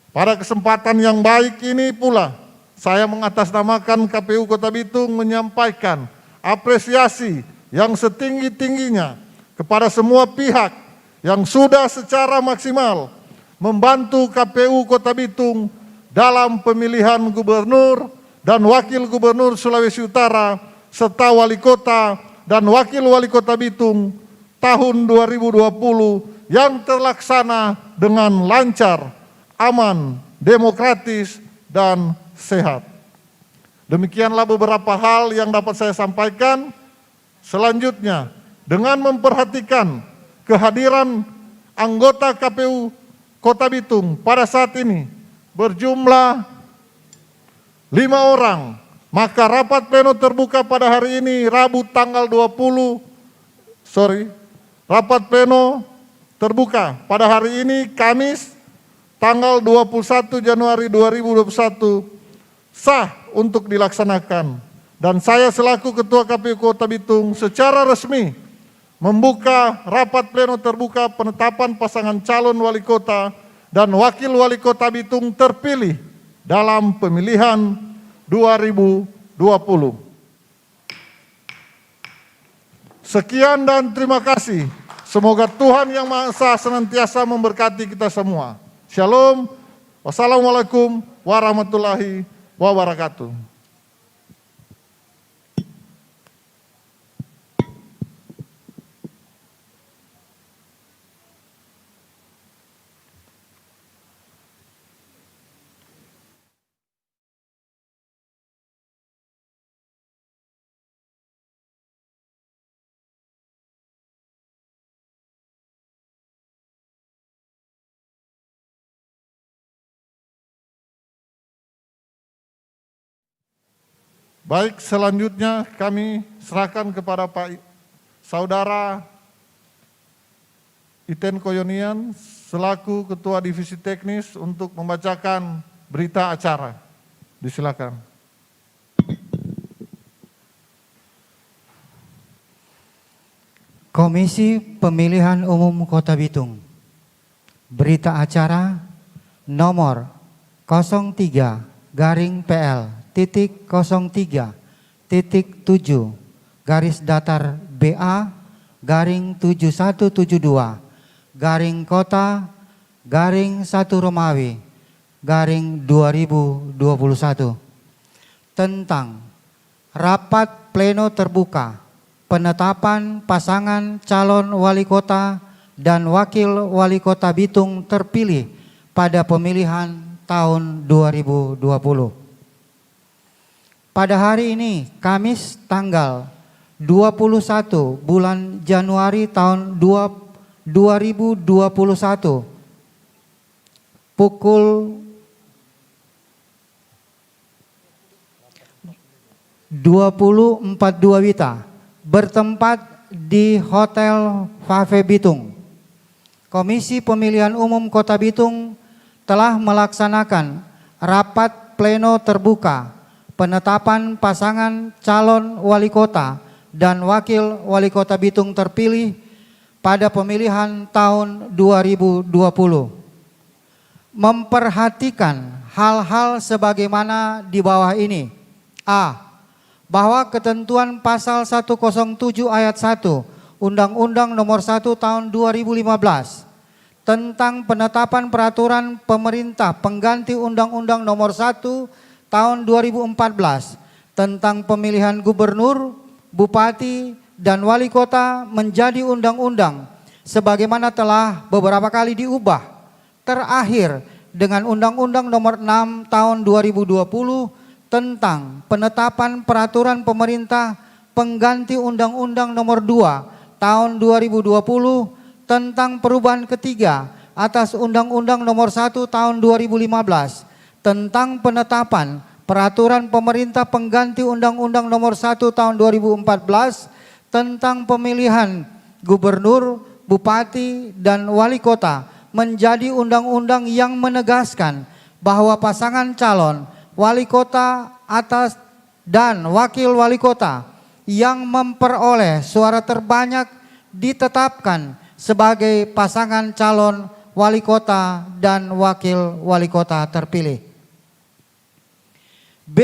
Pada kesempatan yang baik ini pula, saya mengatasnamakan K P U Kota Bitung menyampaikan apresiasi yang setinggi-tingginya kepada semua pihak yang sudah secara maksimal membantu K P U Kota Bitung dalam pemilihan gubernur dan wakil gubernur Sulawesi Utara, serta wali kota dan wakil wali kota Bitung tahun dua ribu dua puluh yang terlaksana dengan lancar, aman, demokratis, dan sehat. Demikianlah beberapa hal yang dapat saya sampaikan. Selanjutnya, dengan memperhatikan kehadiran anggota K P U Kota Bitung pada saat ini berjumlah lima orang, maka rapat pleno terbuka pada hari ini, Rabu tanggal dua puluh, sorry, rapat pleno terbuka pada hari ini, Kamis, tanggal dua puluh satu Januari dua ribu dua puluh satu, sah untuk dilaksanakan. Dan saya selaku Ketua K P U Kota Bitung secara resmi membuka rapat pleno terbuka penetapan pasangan calon wali kota dan wakil wali kota Bitung terpilih dalam pemilihan dua ribu dua puluh. Sekian dan terima kasih. Semoga Tuhan Yang Maha Esa senantiasa memberkati kita semua. Shalom. Wassalamualaikum warahmatullahi wabarakatuh. Baik, selanjutnya kami serahkan kepada Pak I-, Saudara Iten Koyonian selaku Ketua Divisi Teknis untuk membacakan berita acara. Disilakan. Komisi Pemilihan Umum Kota Bitung. Berita acara nomor kosong tiga garing P L titik kosong tiga titik tujuh garis datar B A garing tujuh satu tujuh dua garing kota garing satu Romawi garing dua ribu dua puluh satu. Tentang rapat pleno terbuka penetapan pasangan calon wali kota dan wakil wali kota Bitung terpilih pada pemilihan tahun dua ribu dua puluh. Pada hari ini, Kamis tanggal dua puluh satu bulan Januari tahun dua, dua ribu dua puluh satu, pukul dua puluh empat dua WITA, bertempat di Hotel Fafe Bitung. Komisi Pemilihan Umum Kota Bitung telah melaksanakan rapat pleno terbuka penetapan pasangan calon wali kota dan wakil wali kota Bitung terpilih pada pemilihan tahun dua ribu dua puluh. Memperhatikan hal-hal sebagaimana di bawah ini. A. Bahwa ketentuan pasal satu kosong tujuh ayat satu Undang-Undang Nomor satu Tahun dua ribu lima belas tentang penetapan peraturan pemerintah pengganti Undang-Undang Nomor satu Tahun dua ribu empat belas tentang pemilihan gubernur, bupati, dan wali kota menjadi undang-undang, sebagaimana telah beberapa kali diubah. Terakhir, dengan Undang-Undang Nomor enam Tahun dua ribu dua puluh tentang penetapan peraturan pemerintah pengganti Undang-Undang Nomor dua Tahun dua ribu dua puluh tentang perubahan ketiga atas Undang-Undang Nomor satu Tahun dua ribu lima belas tentang penetapan peraturan pemerintah pengganti Undang-Undang Nomor satu Tahun dua ribu empat belas tentang pemilihan gubernur, bupati, dan wali kota menjadi undang-undang yang menegaskan bahwa pasangan calon wali kota atas dan wakil wali kota yang memperoleh suara terbanyak ditetapkan sebagai pasangan calon wali kota dan wakil wali kota terpilih. B.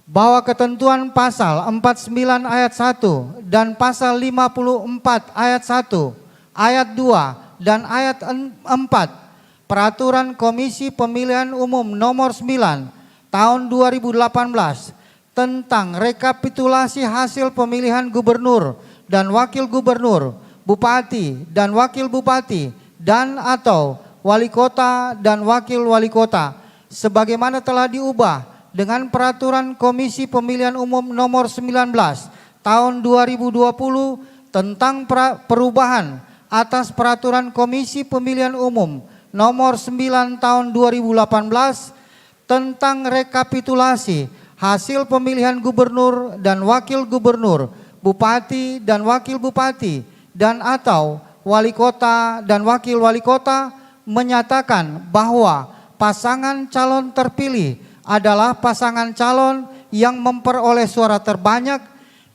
Bahwa ketentuan pasal empat sembilan ayat satu dan pasal lima puluh empat ayat satu, ayat dua, dan ayat en-, empat Peraturan Komisi Pemilihan Umum Nomor sembilan Tahun dua ribu delapan belas tentang rekapitulasi hasil pemilihan gubernur dan wakil gubernur, bupati dan wakil bupati, dan atau wali kota dan wakil wali kota, sebagaimana telah diubah dengan Peraturan Komisi Pemilihan Umum Nomor sembilan belas Tahun dua ribu dua puluh tentang pra-, perubahan atas Peraturan Komisi Pemilihan Umum Nomor sembilan Tahun dua ribu delapan belas tentang rekapitulasi hasil pemilihan gubernur dan wakil gubernur, bupati dan wakil bupati, dan atau wali kota dan wakil wali kota menyatakan bahwa pasangan calon terpilih adalah pasangan calon yang memperoleh suara terbanyak,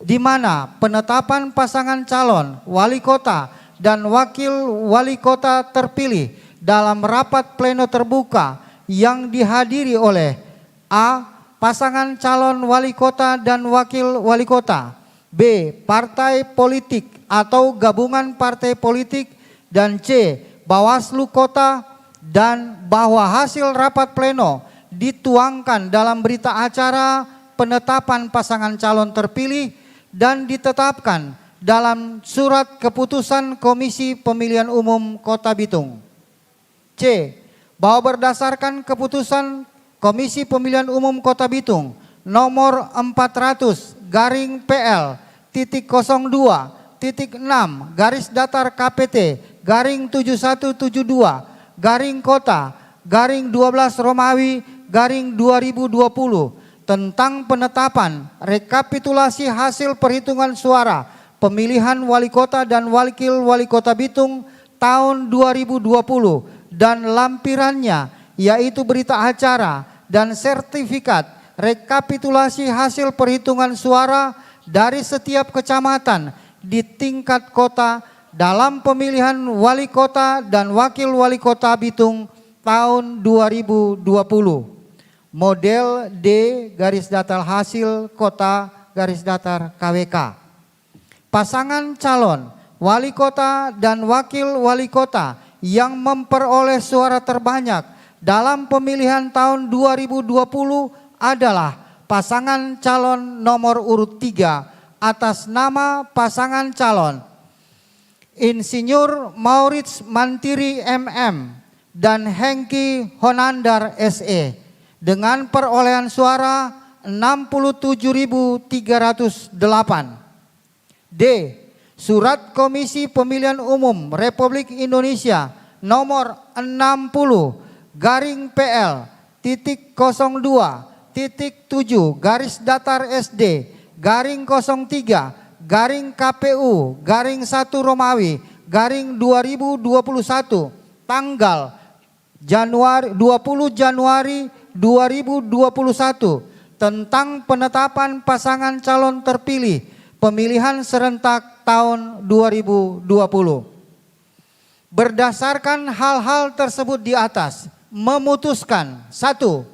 di mana penetapan pasangan calon wali kota dan wakil wali kota terpilih dalam rapat pleno terbuka yang dihadiri oleh: A. Pasangan calon wali kota dan wakil wali kota. B. Partai politik atau gabungan partai politik. Dan C. Bawaslu kota, dan bahwa hasil rapat pleno dituangkan dalam berita acara penetapan pasangan calon terpilih dan ditetapkan dalam surat keputusan Komisi Pemilihan Umum Kota Bitung. C. Bahwa berdasarkan keputusan Komisi Pemilihan Umum Kota Bitung nomor empat ratus garing P L titik kosong dua titik enam garis datar K P T garing tujuh satu tujuh dua garing kota garing dua belas Romawi garing dua ribu dua puluh tentang penetapan rekapitulasi hasil perhitungan suara pemilihan wali kota dan wakil wali kota Bitung tahun dua ribu dua puluh dan lampirannya, yaitu berita acara dan sertifikat rekapitulasi hasil perhitungan suara dari setiap kecamatan di tingkat kota dalam pemilihan wali kota dan wakil wali kota Bitung tahun dua ribu dua puluh. Model D garis datar hasil kota garis datar K W K. Pasangan calon wali kota dan wakil wali kota yang memperoleh suara terbanyak dalam pemilihan tahun dua ribu dua puluh adalah pasangan calon nomor urut tiga atas nama pasangan calon Insinyur Maurits Mantiri M M dan Hengki Honandar S E dengan perolehan suara enam puluh tujuh ribu tiga ratus delapan. D. Surat Komisi Pemilihan Umum Republik Indonesia nomor enam puluh garing P L titik kosong dua titik tujuh garis datar S D garing kosong tiga garing K P U garing satu Romawi garing dua ribu dua puluh satu, tanggal Januari, dua puluh Januari dua ribu dua puluh satu, tentang penetapan pasangan calon terpilih pemilihan serentak tahun dua ribu dua puluh. Berdasarkan hal-hal tersebut di atas, memutuskan, satu,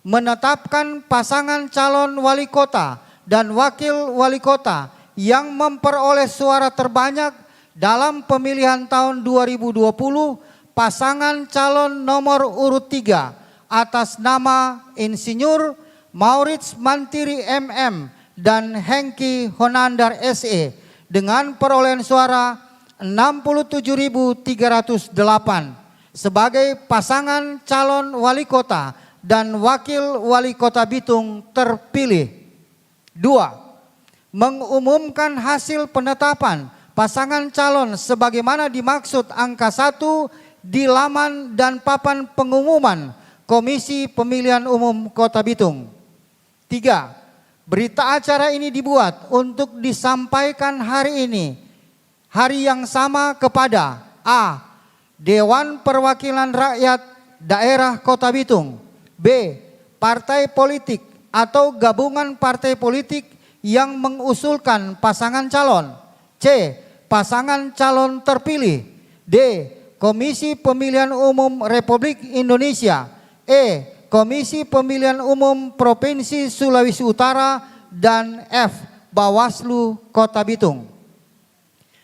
menetapkan pasangan calon wali kota dan wakil wali kota yang memperoleh suara terbanyak dalam pemilihan tahun dua ribu dua puluh, pasangan calon nomor urut tiga atas nama Insinyur Maurits Mantiri M M dan Hengki Honandar S E dengan perolehan suara enam puluh tujuh ribu tiga ratus delapan sebagai pasangan calon wali kota dan wakil wali kota Bitung terpilih. Dua, mengumumkan hasil penetapan pasangan calon sebagaimana dimaksud angka satu di laman dan papan pengumuman Komisi Pemilihan Umum Kota Bitung. Tiga, berita acara ini dibuat untuk disampaikan hari ini, hari yang sama kepada: A, Dewan Perwakilan Rakyat Daerah Kota Bitung, B, partai politik atau gabungan partai politik yang mengusulkan pasangan calon, C, pasangan calon terpilih, D, Komisi Pemilihan Umum Republik Indonesia, E, Komisi Pemilihan Umum Provinsi Sulawesi Utara, dan F, Bawaslu Kota Bitung,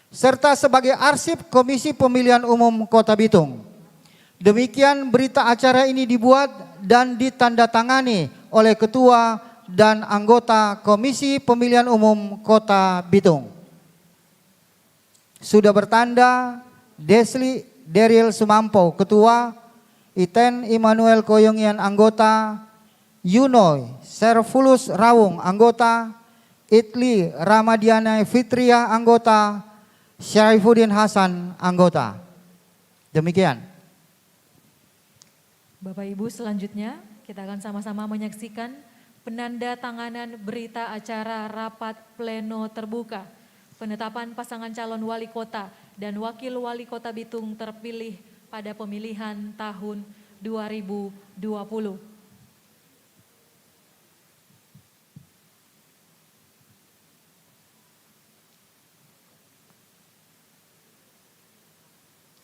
serta sebagai arsip Komisi Pemilihan Umum Kota Bitung. Demikian berita acara ini dibuat dan ditandatangani oleh Ketua dan anggota Komisi Pemilihan Umum Kota Bitung. Sudah bertanda, Desli Deriel Sumampo, Ketua, Iten Immanuel Koyongian, anggota, Yunoy Servulus Rawung, anggota, Itli Ramadiana Fitria, anggota, Syaifuddin Hasan, anggota. Demikian. Bapak Ibu, selanjutnya kita akan sama-sama menyaksikan penandatanganan berita acara rapat pleno terbuka penetapan pasangan calon wali kota dan wakil wali kota Bitung terpilih pada pemilihan tahun dua ribu dua puluh.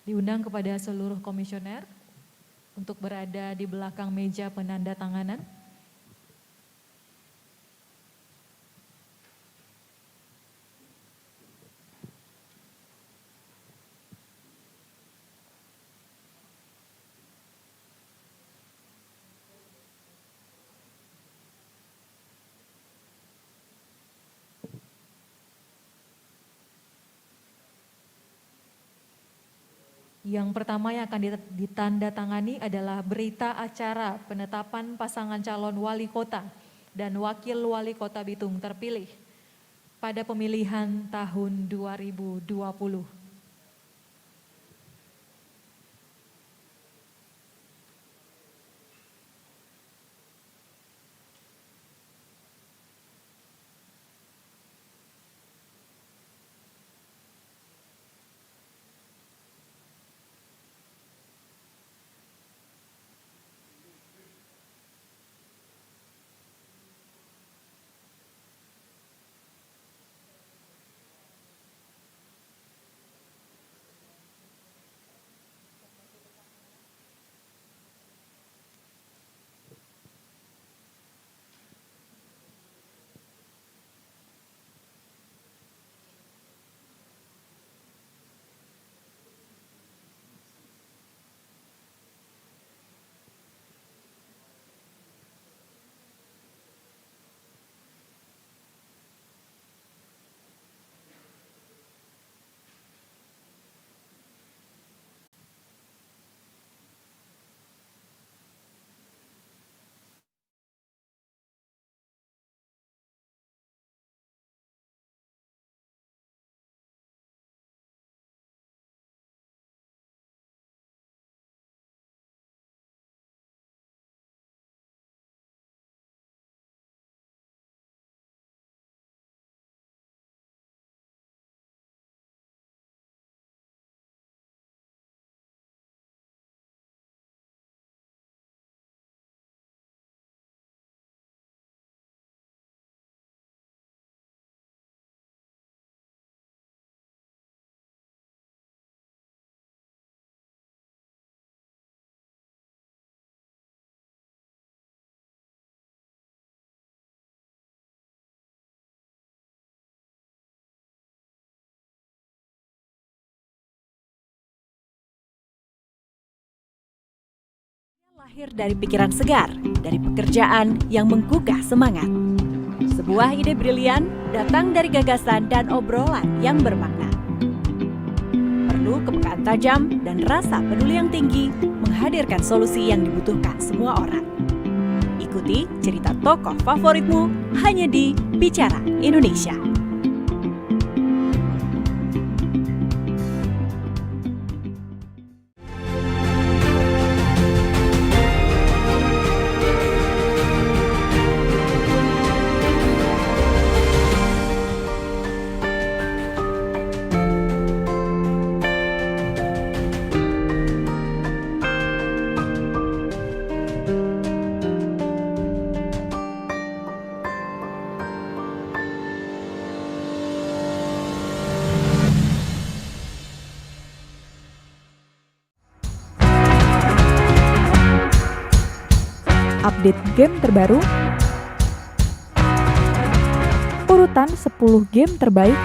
Diundang kepada seluruh komisioner untuk berada di belakang meja penandatanganan. Yang pertama yang akan dit-, ditandatangani adalah berita acara penetapan pasangan calon wali kota dan wakil wali kota Bitung terpilih pada pemilihan tahun dua ribu dua puluh. Lahir dari pikiran segar, dari pekerjaan yang menggugah semangat. Sebuah ide brilian datang dari gagasan dan obrolan yang bermakna. Perlu kepekaan tajam dan rasa peduli yang tinggi menghadirkan solusi yang dibutuhkan semua orang. Ikuti cerita tokoh favoritmu hanya di Bicara Indonesia. Update game terbaru, urutan sepuluh game terbaik,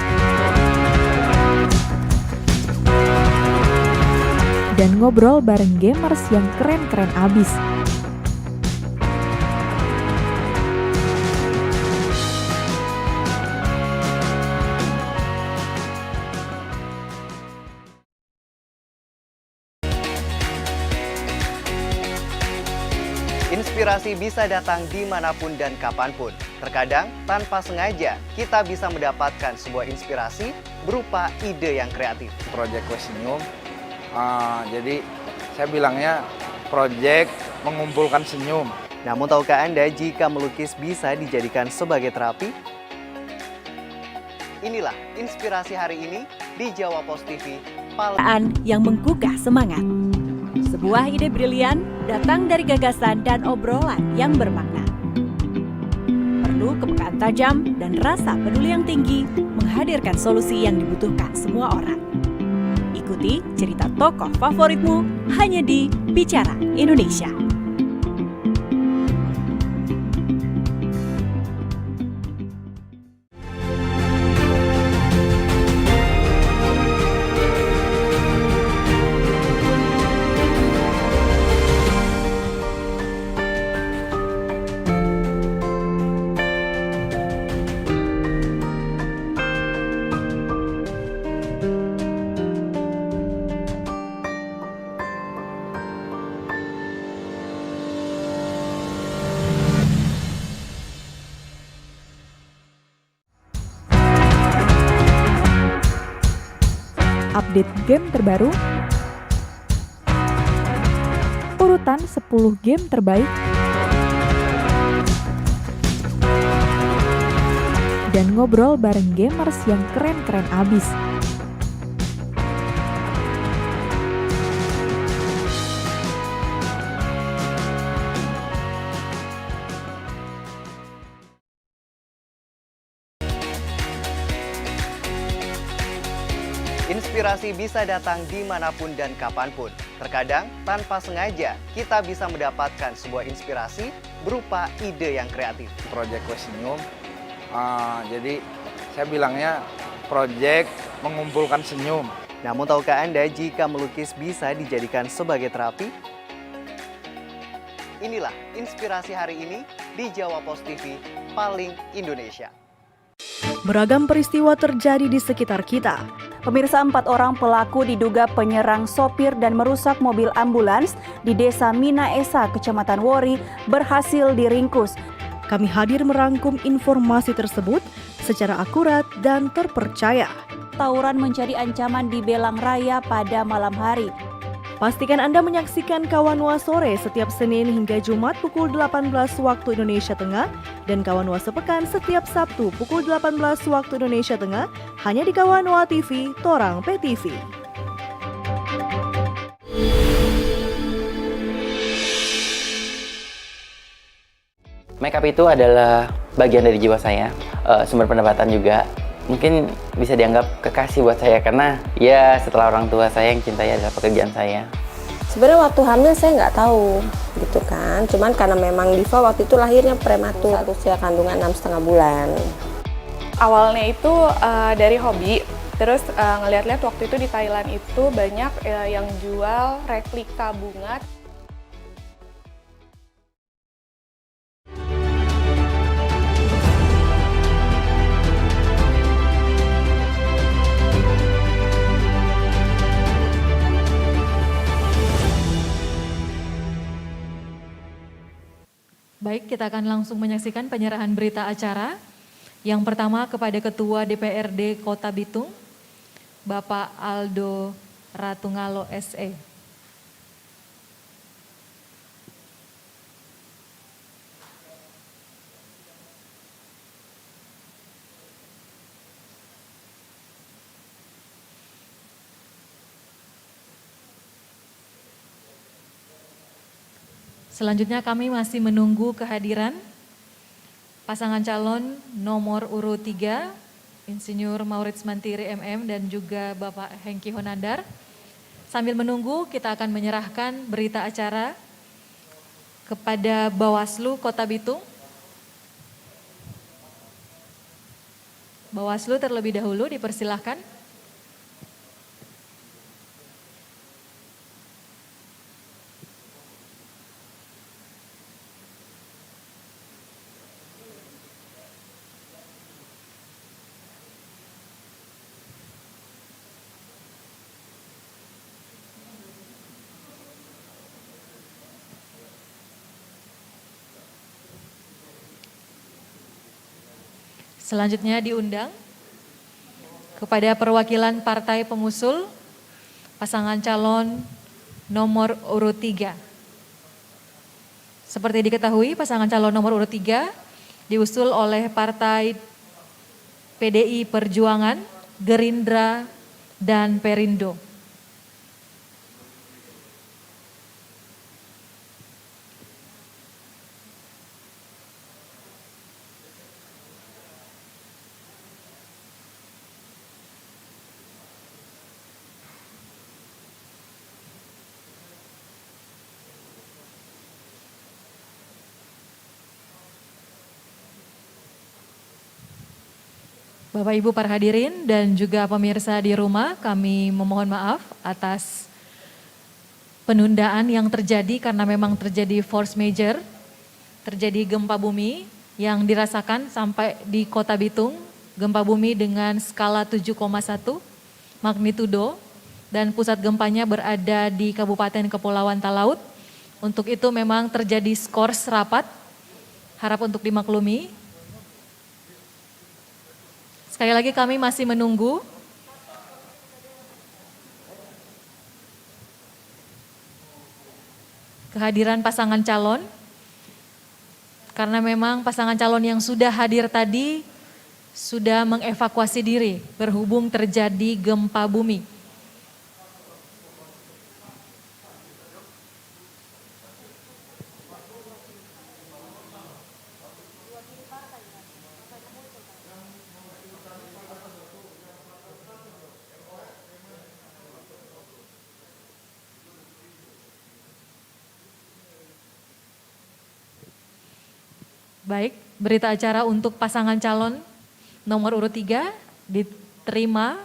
dan ngobrol bareng gamers yang keren-keren abis. Inspirasi bisa datang dimanapun dan kapanpun. Terkadang, tanpa sengaja, kita bisa mendapatkan sebuah inspirasi berupa ide yang kreatif. Project Kue Senyum, ah, jadi saya bilangnya project mengumpulkan senyum. Namun, tahukah Anda, jika melukis bisa dijadikan sebagai terapi? Inilah inspirasi hari ini di Jawa Post T V. Pal- yang menggugah semangat. Sebuah ide brilian datang dari gagasan dan obrolan yang bermakna. Perlu kepekaan tajam dan rasa peduli yang tinggi menghadirkan solusi yang dibutuhkan semua orang. Ikuti cerita tokoh favoritmu hanya di Bicara Indonesia. Update game terbaru, urutan sepuluh game terbaik, dan ngobrol bareng gamers yang keren-keren abis. Inspirasi bisa datang dimanapun dan kapanpun. Terkadang, tanpa sengaja, kita bisa mendapatkan sebuah inspirasi berupa ide yang kreatif. Project Kue Senyum, ah, jadi saya bilangnya project mengumpulkan senyum. Namun, tahukah Anda, jika melukis bisa dijadikan sebagai terapi? Inilah inspirasi hari ini di Jawa Post T V, paling Indonesia. Beragam peristiwa terjadi di sekitar kita. Pemirsa, empat orang pelaku diduga penyerang sopir dan merusak mobil ambulans di Desa Mina Esa, Kecamatan Wori, berhasil diringkus. Kami hadir merangkum informasi tersebut secara akurat dan terpercaya. Tawuran menjadi ancaman di Belang Raya pada malam hari. Pastikan Anda menyaksikan Kawanua Sore setiap Senin hingga Jumat pukul delapan belas waktu Indonesia Tengah dan Kawanua Sepekan setiap Sabtu pukul delapan belas waktu Indonesia Tengah hanya di Kawanua T V, torang pe T V. Makeup itu adalah bagian dari jiwa saya, eh, sumber pendapatan juga. Mungkin bisa dianggap kekasih buat saya karena ya setelah orang tua saya yang cintai adalah pekerjaan saya. Sebenarnya waktu hamil saya nggak tahu gitu kan, cuman karena memang Diva waktu itu lahirnya prematur, usia kandungan enam setengah bulan. Awalnya itu, eh, dari hobi, terus, eh, ngeliat-liat waktu itu di Thailand itu banyak, eh, yang jual replika bunga. Baik, kita akan langsung menyaksikan penyerahan berita acara. Yang pertama kepada Ketua D P R D Kota Bitung, Bapak Aldo Ratungalo, S E. Selanjutnya, kami masih menunggu kehadiran pasangan calon nomor urut tiga, Insinyur Maurits Mantiri, M M, dan juga Bapak Hengki Honandar. Sambil menunggu, kita akan menyerahkan berita acara kepada Bawaslu Kota Bitung. Bawaslu terlebih dahulu, dipersilahkan. Selanjutnya diundang kepada perwakilan partai pengusul pasangan calon nomor urut tiga. Seperti diketahui, pasangan calon nomor urut tiga diusul oleh partai P D I Perjuangan, Gerindra, dan Perindo. Bapak Ibu para hadirin dan juga pemirsa di rumah, kami memohon maaf atas penundaan yang terjadi karena memang terjadi force major, terjadi gempa bumi yang dirasakan sampai di Kota Bitung, gempa bumi dengan skala tujuh koma satu magnitudo, dan pusat gempanya berada di Kabupaten Kepulauan Talaut. Untuk itu memang terjadi skors rapat, harap untuk dimaklumi. Sekali lagi, kami masih menunggu kehadiran pasangan calon, karena memang pasangan calon yang sudah hadir tadi sudah mengevakuasi diri berhubung terjadi gempa bumi. Baik, berita acara untuk pasangan calon nomor urut tiga diterima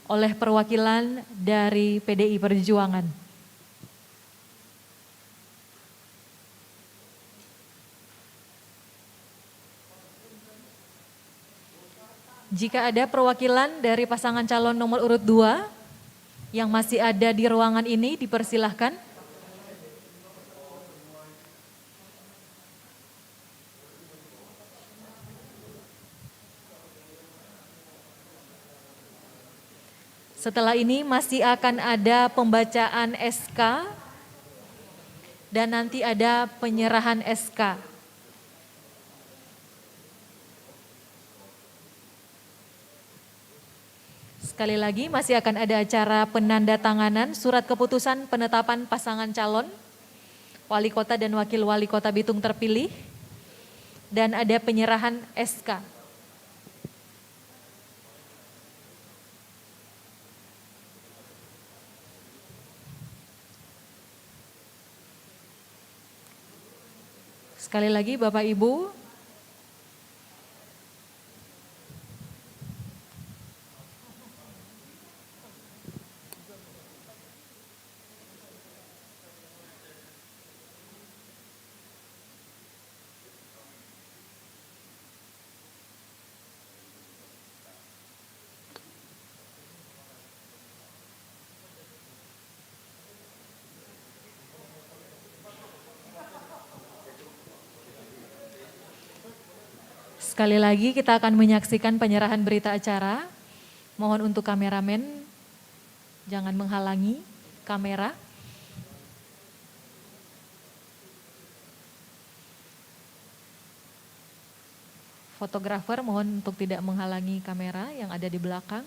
oleh perwakilan dari P D I Perjuangan. Jika ada perwakilan dari pasangan calon nomor urut dua yang masih ada di ruangan ini, dipersilahkan. Setelah ini masih akan ada pembacaan S K dan nanti ada penyerahan S K. Sekali lagi, masih akan ada acara penandatanganan surat keputusan penetapan pasangan calon wali kota dan wakil wali kota Bitung terpilih, dan ada penyerahan S K. Sekali lagi, Bapak Ibu. Sekali lagi, kita akan menyaksikan penyerahan berita acara. Mohon untuk kameramen, jangan menghalangi kamera. Fotografer, mohon untuk tidak menghalangi kamera yang ada di belakang.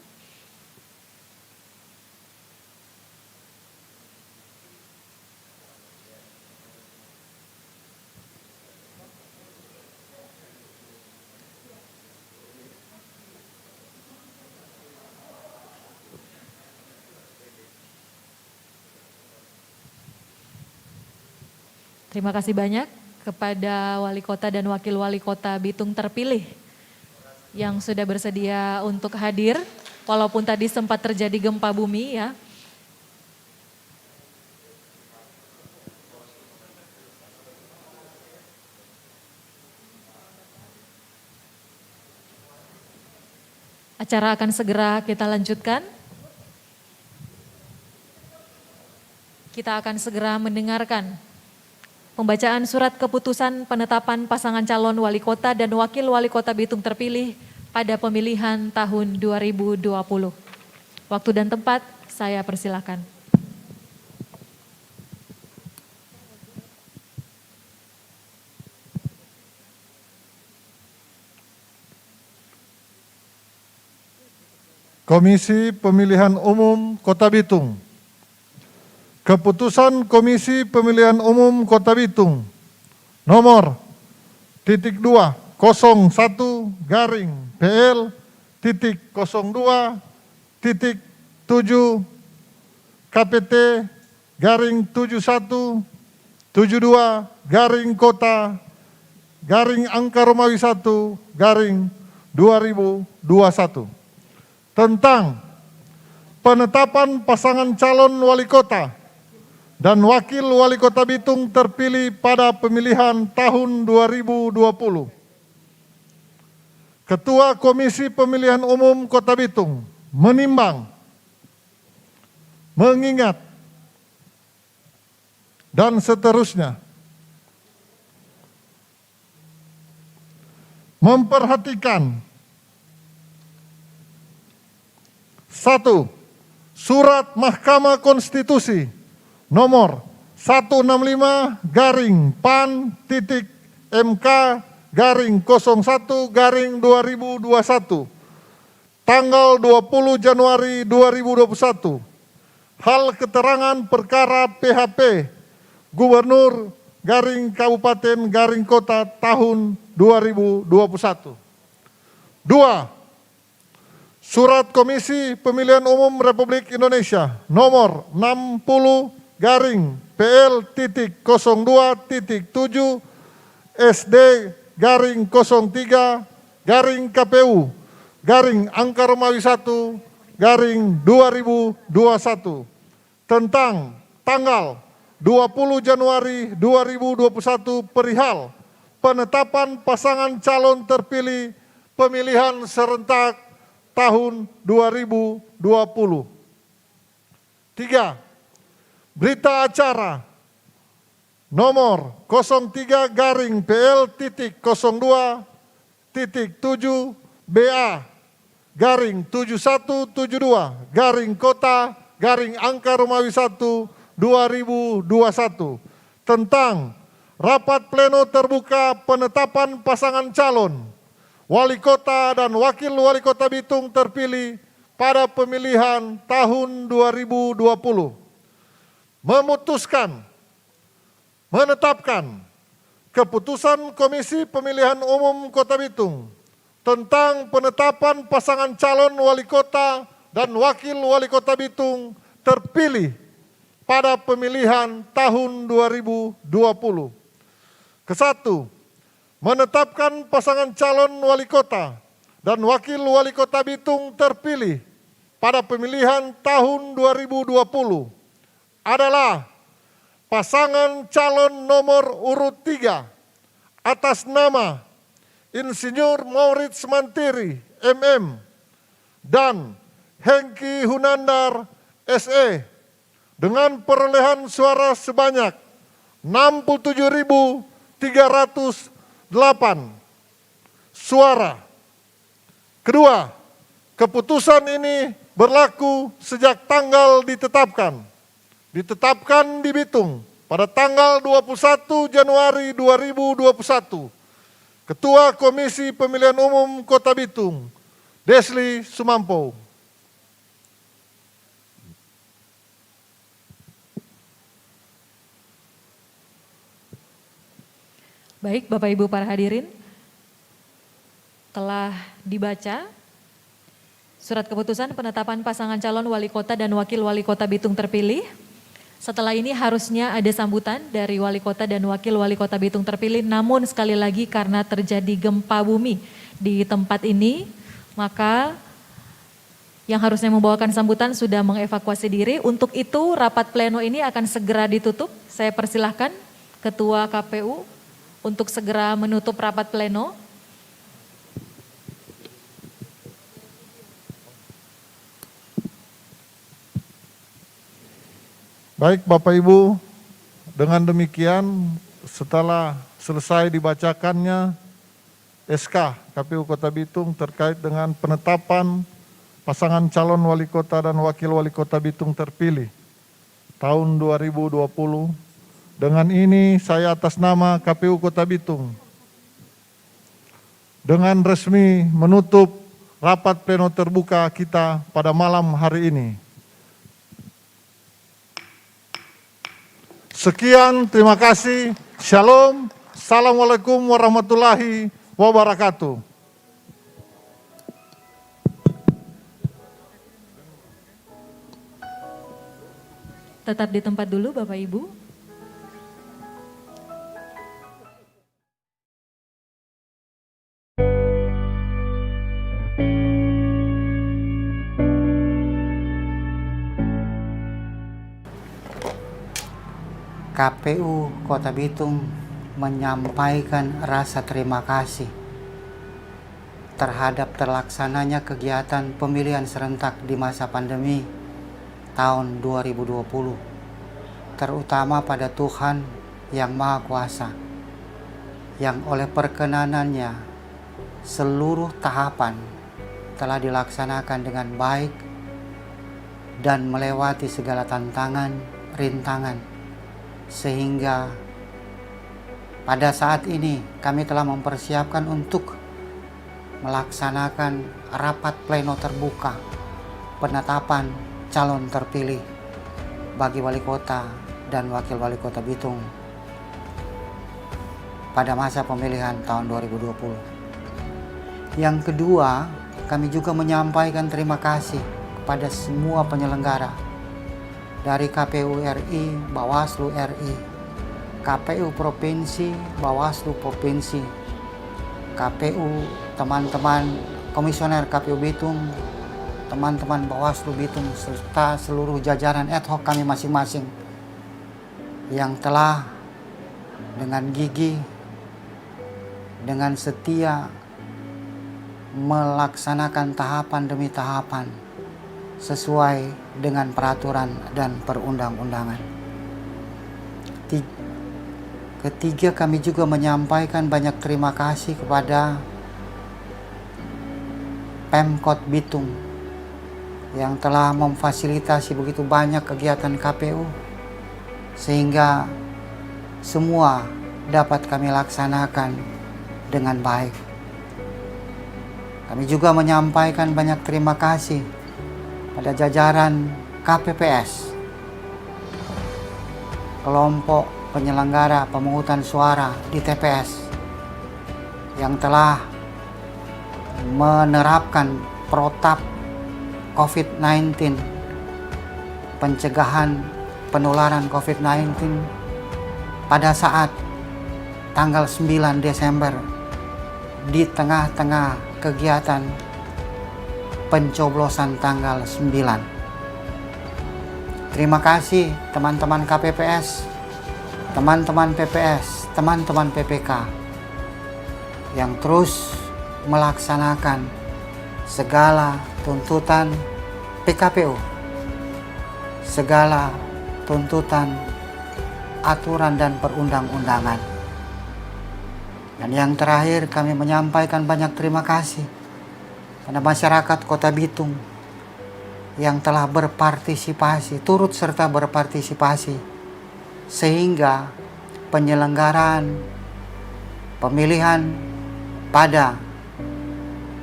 Terima kasih banyak kepada wali kota dan wakil wali kota Bitung terpilih yang sudah bersedia untuk hadir, walaupun tadi sempat terjadi gempa bumi, ya. Acara akan segera kita lanjutkan. Kita akan segera mendengarkan pembacaan surat keputusan penetapan pasangan calon wali kota dan wakil wali kota Bitung terpilih pada pemilihan tahun dua ribu dua puluh. Waktu dan tempat, saya persilakan. Komisi Pemilihan Umum Kota Bitung. Keputusan Komisi Pemilihan Umum Kota Bitung nomor titik dua kosong satu garing P L titik kosong dua titik tujuh K P T garing tujuh satu tujuh dua garing kota garing angka Romawi satu garing dua ribu dua satu, tentang penetapan pasangan calon wali kota dan wakil wali kota Bitung terpilih pada pemilihan tahun dua ribu dua puluh. Ketua Komisi Pemilihan Umum Kota Bitung menimbang, mengingat, dan seterusnya. Memperhatikan. Satu, surat Mahkamah Konstitusi nomor satu enam lima garing pan titik M K garing kosong satu garing dua ribu dua satu, tanggal dua puluh Januari dua ribu dua puluh satu. Hal keterangan perkara P H P Gubernur garing Kabupaten garing Kota tahun dua ribu dua puluh satu. Dua, surat Komisi Pemilihan Umum Republik Indonesia nomor enam puluh garing P L titik kosong dua titik tujuh S D garing kosong tiga garing K P U garing angka Romawi satu garing dua ribu dua satu, tentang tanggal dua puluh Januari dua ribu dua puluh satu perihal penetapan pasangan calon terpilih pemilihan serentak tahun dua ribu dua puluh. Tiga, berita acara nomor kosong tiga garing P L titik kosong dua titik tujuh B A garing tujuh satu tujuh dua garing kota garing angka Romawi satu dua ribu dua satu, tentang rapat pleno terbuka penetapan pasangan calon wali kota dan wakil wali kota Bitung terpilih pada pemilihan tahun dua ribu dua puluh. Memutuskan, menetapkan keputusan Komisi Pemilihan Umum Kota Bitung tentang penetapan pasangan calon wali kota dan wakil wali kota Bitung terpilih pada pemilihan tahun dua ribu dua puluh. Kesatu, menetapkan pasangan calon wali kota dan wakil wali kota Bitung terpilih pada pemilihan tahun dua ribu dua puluh adalah pasangan calon nomor urut tiga atas nama Insinyur Maurits Mantiri, M M, dan Hengki Hunandar, S E, dengan perolehan suara sebanyak enam puluh tujuh ribu tiga ratus delapan. suara. Kedua, keputusan ini berlaku sejak tanggal ditetapkan. Ditetapkan di Bitung pada tanggal dua puluh satu Januari dua ribu dua puluh satu. Ketua Komisi Pemilihan Umum Kota Bitung, Desli Sumampo. Baik, Bapak Ibu para hadirin, telah dibaca surat keputusan penetapan pasangan calon wali kota dan wakil wali kota Bitung terpilih. Setelah ini harusnya ada sambutan dari wali kota dan wakil wali kota Bitung terpilih, namun sekali lagi karena terjadi gempa bumi di tempat ini, maka yang harusnya membawakan sambutan sudah mengevakuasi diri. Untuk itu, rapat pleno ini akan segera ditutup. Saya persilahkan Ketua K P U untuk segera menutup rapat pleno. Baik, Bapak Ibu, dengan demikian, setelah selesai dibacakannya S K K P U Kota Bitung terkait dengan penetapan pasangan calon wali kota dan wakil wali kota Bitung terpilih tahun dua ribu dua puluh, dengan ini saya atas nama K P U Kota Bitung dengan resmi menutup rapat pleno terbuka kita pada malam hari ini. Sekian, terima kasih. Shalom. Assalamualaikum warahmatullahi wabarakatuh. Tetap di tempat dulu, Bapak Ibu. K P U Kota Bitung menyampaikan rasa terima kasih terhadap terlaksananya kegiatan pemilihan serentak di masa pandemi tahun dua ribu dua puluh, terutama pada Tuhan yang Maha Kuasa, yang oleh perkenanannya seluruh tahapan telah dilaksanakan dengan baik dan melewati segala tantangan, rintangan, sehingga pada saat ini kami telah mempersiapkan untuk melaksanakan rapat pleno terbuka penetapan calon terpilih bagi wali kota dan wakil wali kota Bitung pada masa pemilihan tahun dua ribu dua puluh. Yang kedua, kami juga menyampaikan terima kasih kepada semua penyelenggara dari K P U R I, Bawaslu R I, K P U Provinsi, Bawaslu Provinsi, K P U, teman-teman komisioner K P U Bitung, teman-teman Bawaslu Bitung, serta seluruh jajaran ad hoc kami masing-masing yang telah dengan gigi, dengan setia melaksanakan tahapan demi tahapan sesuai dengan peraturan dan perundang-undangan. Ti-, ketiga, kami juga menyampaikan banyak terima kasih kepada Pemkot Bitung yang telah memfasilitasi begitu banyak kegiatan K P U, sehingga semua dapat kami laksanakan dengan baik. Kami juga menyampaikan banyak terima kasih pada jajaran K P P S, kelompok penyelenggara pemungutan suara di T P S, yang telah menerapkan protap covid sembilan belas, pencegahan penularan covid sembilan belas, pada saat tanggal sembilan Desember di tengah-tengah kegiatan pencoblosan tanggal sembilan. Terima kasih teman-teman K P P S, teman-teman P P S, teman-teman P P K yang terus melaksanakan segala tuntutan P K P U, segala tuntutan aturan dan perundang-undangan. Dan yang terakhir, kami menyampaikan banyak terima kasih pada masyarakat Kota Bitung yang telah berpartisipasi, turut serta berpartisipasi, sehingga penyelenggaraan pemilihan pada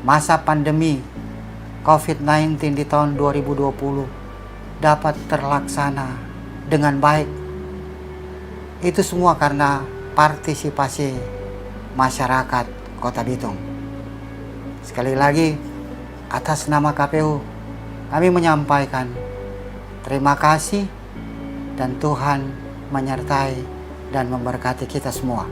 masa pandemi covid sembilan belas di tahun dua ribu dua puluh dapat terlaksana dengan baik. Itu semua karena partisipasi masyarakat Kota Bitung. Sekali lagi, atas nama K P U, kami menyampaikan terima kasih dan Tuhan menyertai dan memberkati kita semua.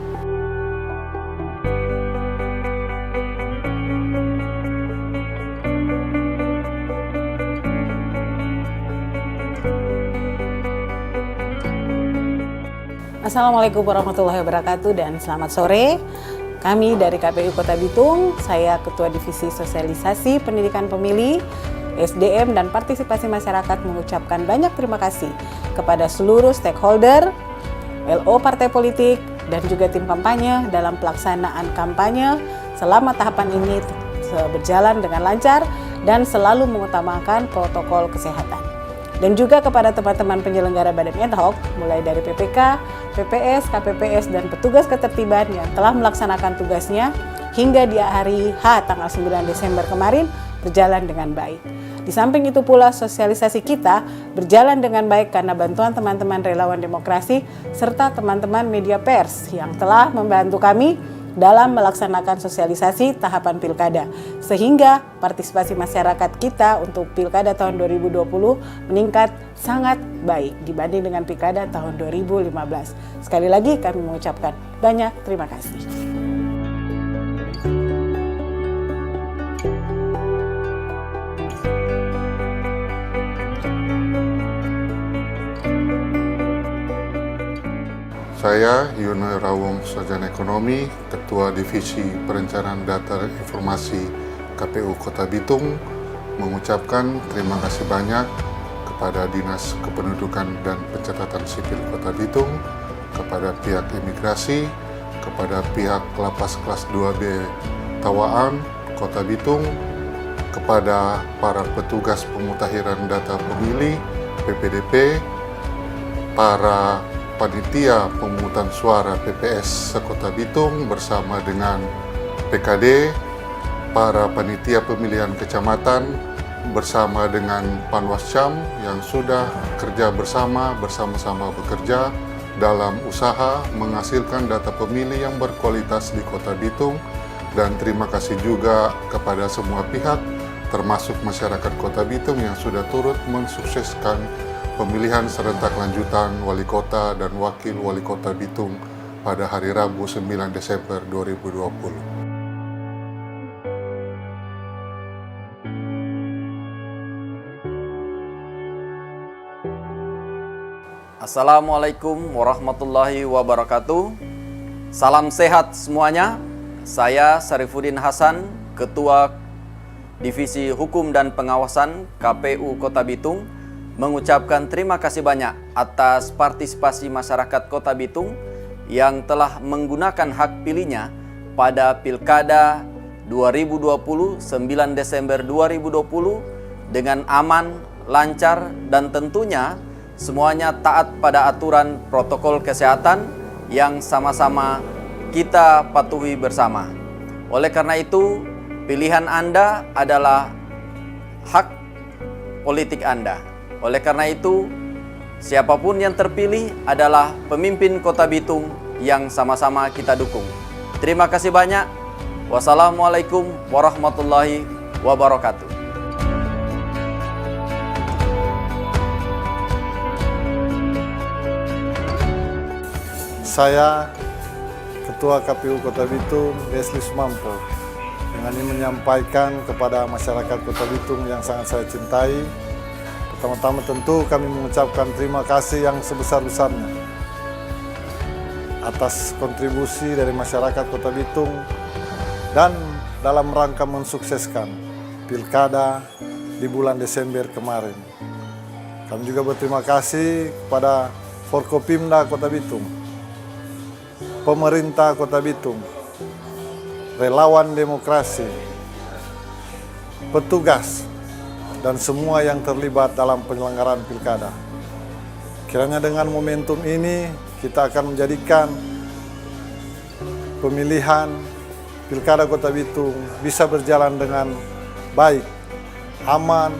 Assalamualaikum warahmatullahi wabarakatuh dan selamat sore. Kami dari K P U Kota Bitung, saya Ketua Divisi Sosialisasi Pendidikan Pemilih, S D M, dan Partisipasi Masyarakat mengucapkan banyak terima kasih kepada seluruh stakeholder, L O partai politik, dan juga tim kampanye dalam pelaksanaan kampanye selama tahapan ini berjalan dengan lancar dan selalu mengutamakan protokol kesehatan. Dan juga kepada teman-teman penyelenggara badan ad hoc, mulai dari P P K, P P S, K P P S, dan petugas ketertiban yang telah melaksanakan tugasnya hingga di hari H tanggal sembilan Desember kemarin berjalan dengan baik. Di samping itu pula, sosialisasi kita berjalan dengan baik karena bantuan teman-teman relawan demokrasi serta teman-teman media pers yang telah membantu kami dalam melaksanakan sosialisasi tahapan pilkada, sehingga partisipasi masyarakat kita untuk pilkada tahun dua ribu dua puluh meningkat sangat baik dibanding dengan pilkada tahun dua ribu lima belas. Sekali lagi, kami mengucapkan banyak terima kasih. Saya, Yono Rawong, sarjana ekonomi, Ketua Divisi Perencanaan Data dan Informasi K P U Kota Bitung, mengucapkan terima kasih banyak kepada Dinas Kependudukan dan Pencatatan Sipil Kota Bitung, kepada pihak imigrasi, kepada pihak Lapas Kelas dua B Tawaan, Kota Bitung, kepada para petugas pemutahiran data pemilih, P P D P, para panitia pemungutan suara P P S se-Kota Bitung bersama dengan P K D, para panitia pemilihan kecamatan bersama dengan Panwascam yang sudah kerja bersama, bersama-sama bekerja dalam usaha menghasilkan data pemilih yang berkualitas di Kota Bitung, dan terima kasih juga kepada semua pihak, termasuk masyarakat Kota Bitung yang sudah turut mensukseskan pemilihan serentak lanjutan wali kota dan wakil wali kota Bitung pada hari Rabu, sembilan Desember dua ribu dua puluh. Assalamualaikum warahmatullahi wabarakatuh. Salam sehat semuanya. Saya Sarifudin Hasan, Ketua Divisi Hukum dan Pengawasan K P U Kota Bitung, mengucapkan terima kasih banyak atas partisipasi masyarakat Kota Bitung yang telah menggunakan hak pilihnya pada Pilkada dua ribu dua puluh, sembilan Desember dua ribu dua puluh, dengan aman, lancar, dan tentunya semuanya taat pada aturan protokol kesehatan yang sama-sama kita patuhi bersama. Oleh karena itu, pilihan Anda adalah hak politik Anda. Oleh karena itu, siapapun yang terpilih adalah pemimpin Kota Bitung yang sama-sama kita dukung. Terima kasih banyak. Wassalamualaikum warahmatullahi wabarakatuh. Saya, Ketua K P U Kota Bitung, Leslie Sumampo, dengan ini menyampaikan kepada masyarakat Kota Bitung yang sangat saya cintai, pertama-tama tentu kami mengucapkan terima kasih yang sebesar-besarnya atas kontribusi dari masyarakat Kota Bitung dan dalam rangka mensukseskan pilkada di bulan Desember kemarin. Kami juga berterima kasih kepada Forkopimda Kota Bitung, pemerintah Kota Bitung, relawan demokrasi, petugas, dan semua yang terlibat dalam penyelenggaraan pilkada. Kiranya dengan momentum ini, kita akan menjadikan pemilihan Pilkada Kota Bitung bisa berjalan dengan baik, aman,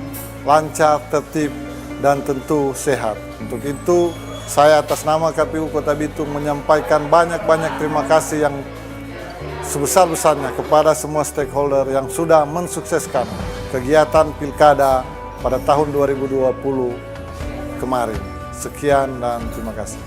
lancar, tertib, dan tentu sehat. Untuk itu, saya atas nama K P U Kota Bitung menyampaikan banyak-banyak terima kasih yang sebesar-besarnya kepada semua stakeholder yang sudah mensukseskan kegiatan pilkada pada tahun dua ribu dua puluh kemarin. Sekian dan terima kasih.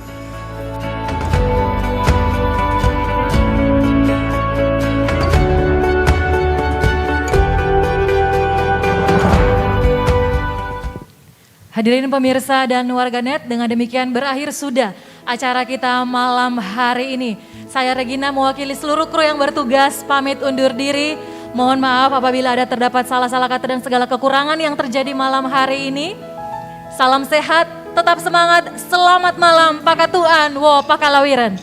Hadirin pemirsa dan warganet, dengan demikian berakhir sudah acara kita malam hari ini. Saya Regina mewakili seluruh kru yang bertugas pamit undur diri. Mohon maaf apabila ada terdapat salah-salah kata dan segala kekurangan yang terjadi malam hari ini. Salam sehat, tetap semangat, selamat malam, pakatuan, wo pakalawiran.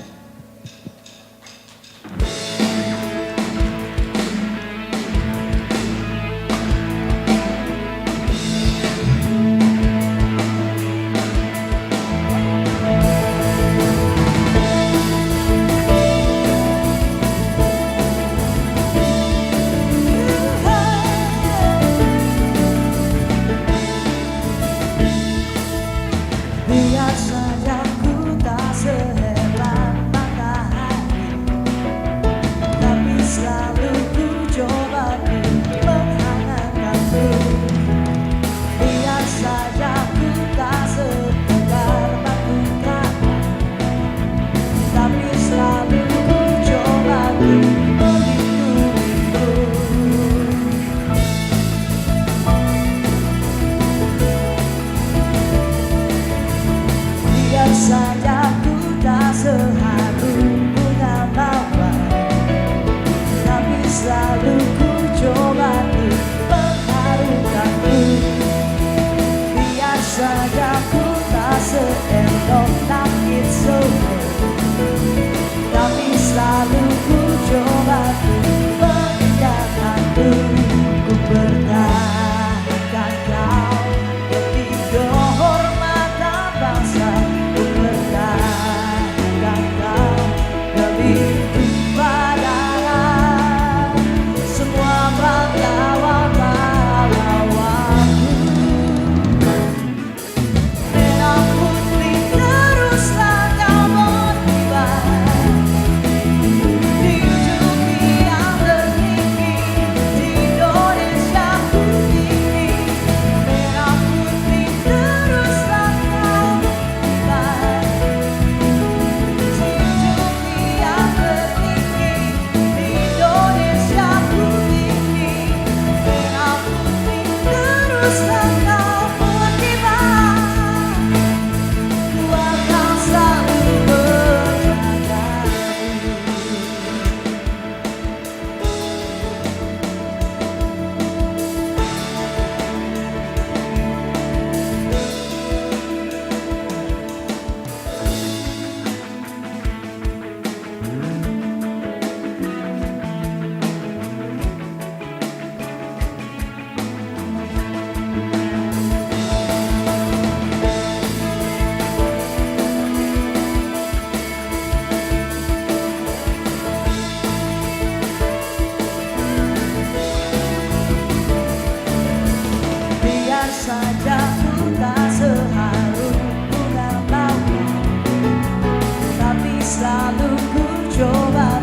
Biar saja ku tak sehebat matahari, tapi selalu ku coba untuk menghangatkanmu. Biar saja ku tak setegar batu karang, tapi selalu ku coba untuk melindungimu. Biar saja ku tak seharum bunga mawar, tapi selalu ku coba untuk mengharumkanmu. Biar saja ku tak seenok langit sore, tapi selalu ku coba untuk mengindahkanmu. Ku pertahankan kau demi kehormatan bangsa, ku pertahankan kau demi tumpah darah semua pahlawan-pahlawanku. Merah putih teruslah kau berkibar di ujung tiang tertinggi, di Indonesia ku ini. Merah putih teruslah kau berkibar di ujung tiang tertinggi, di Indonesia ku ini. Merah putih teruslah kau berkibar, ku akan selalu menjagamu. Biar saja ku tak seharum bunga mawar, tapi selalu ku coba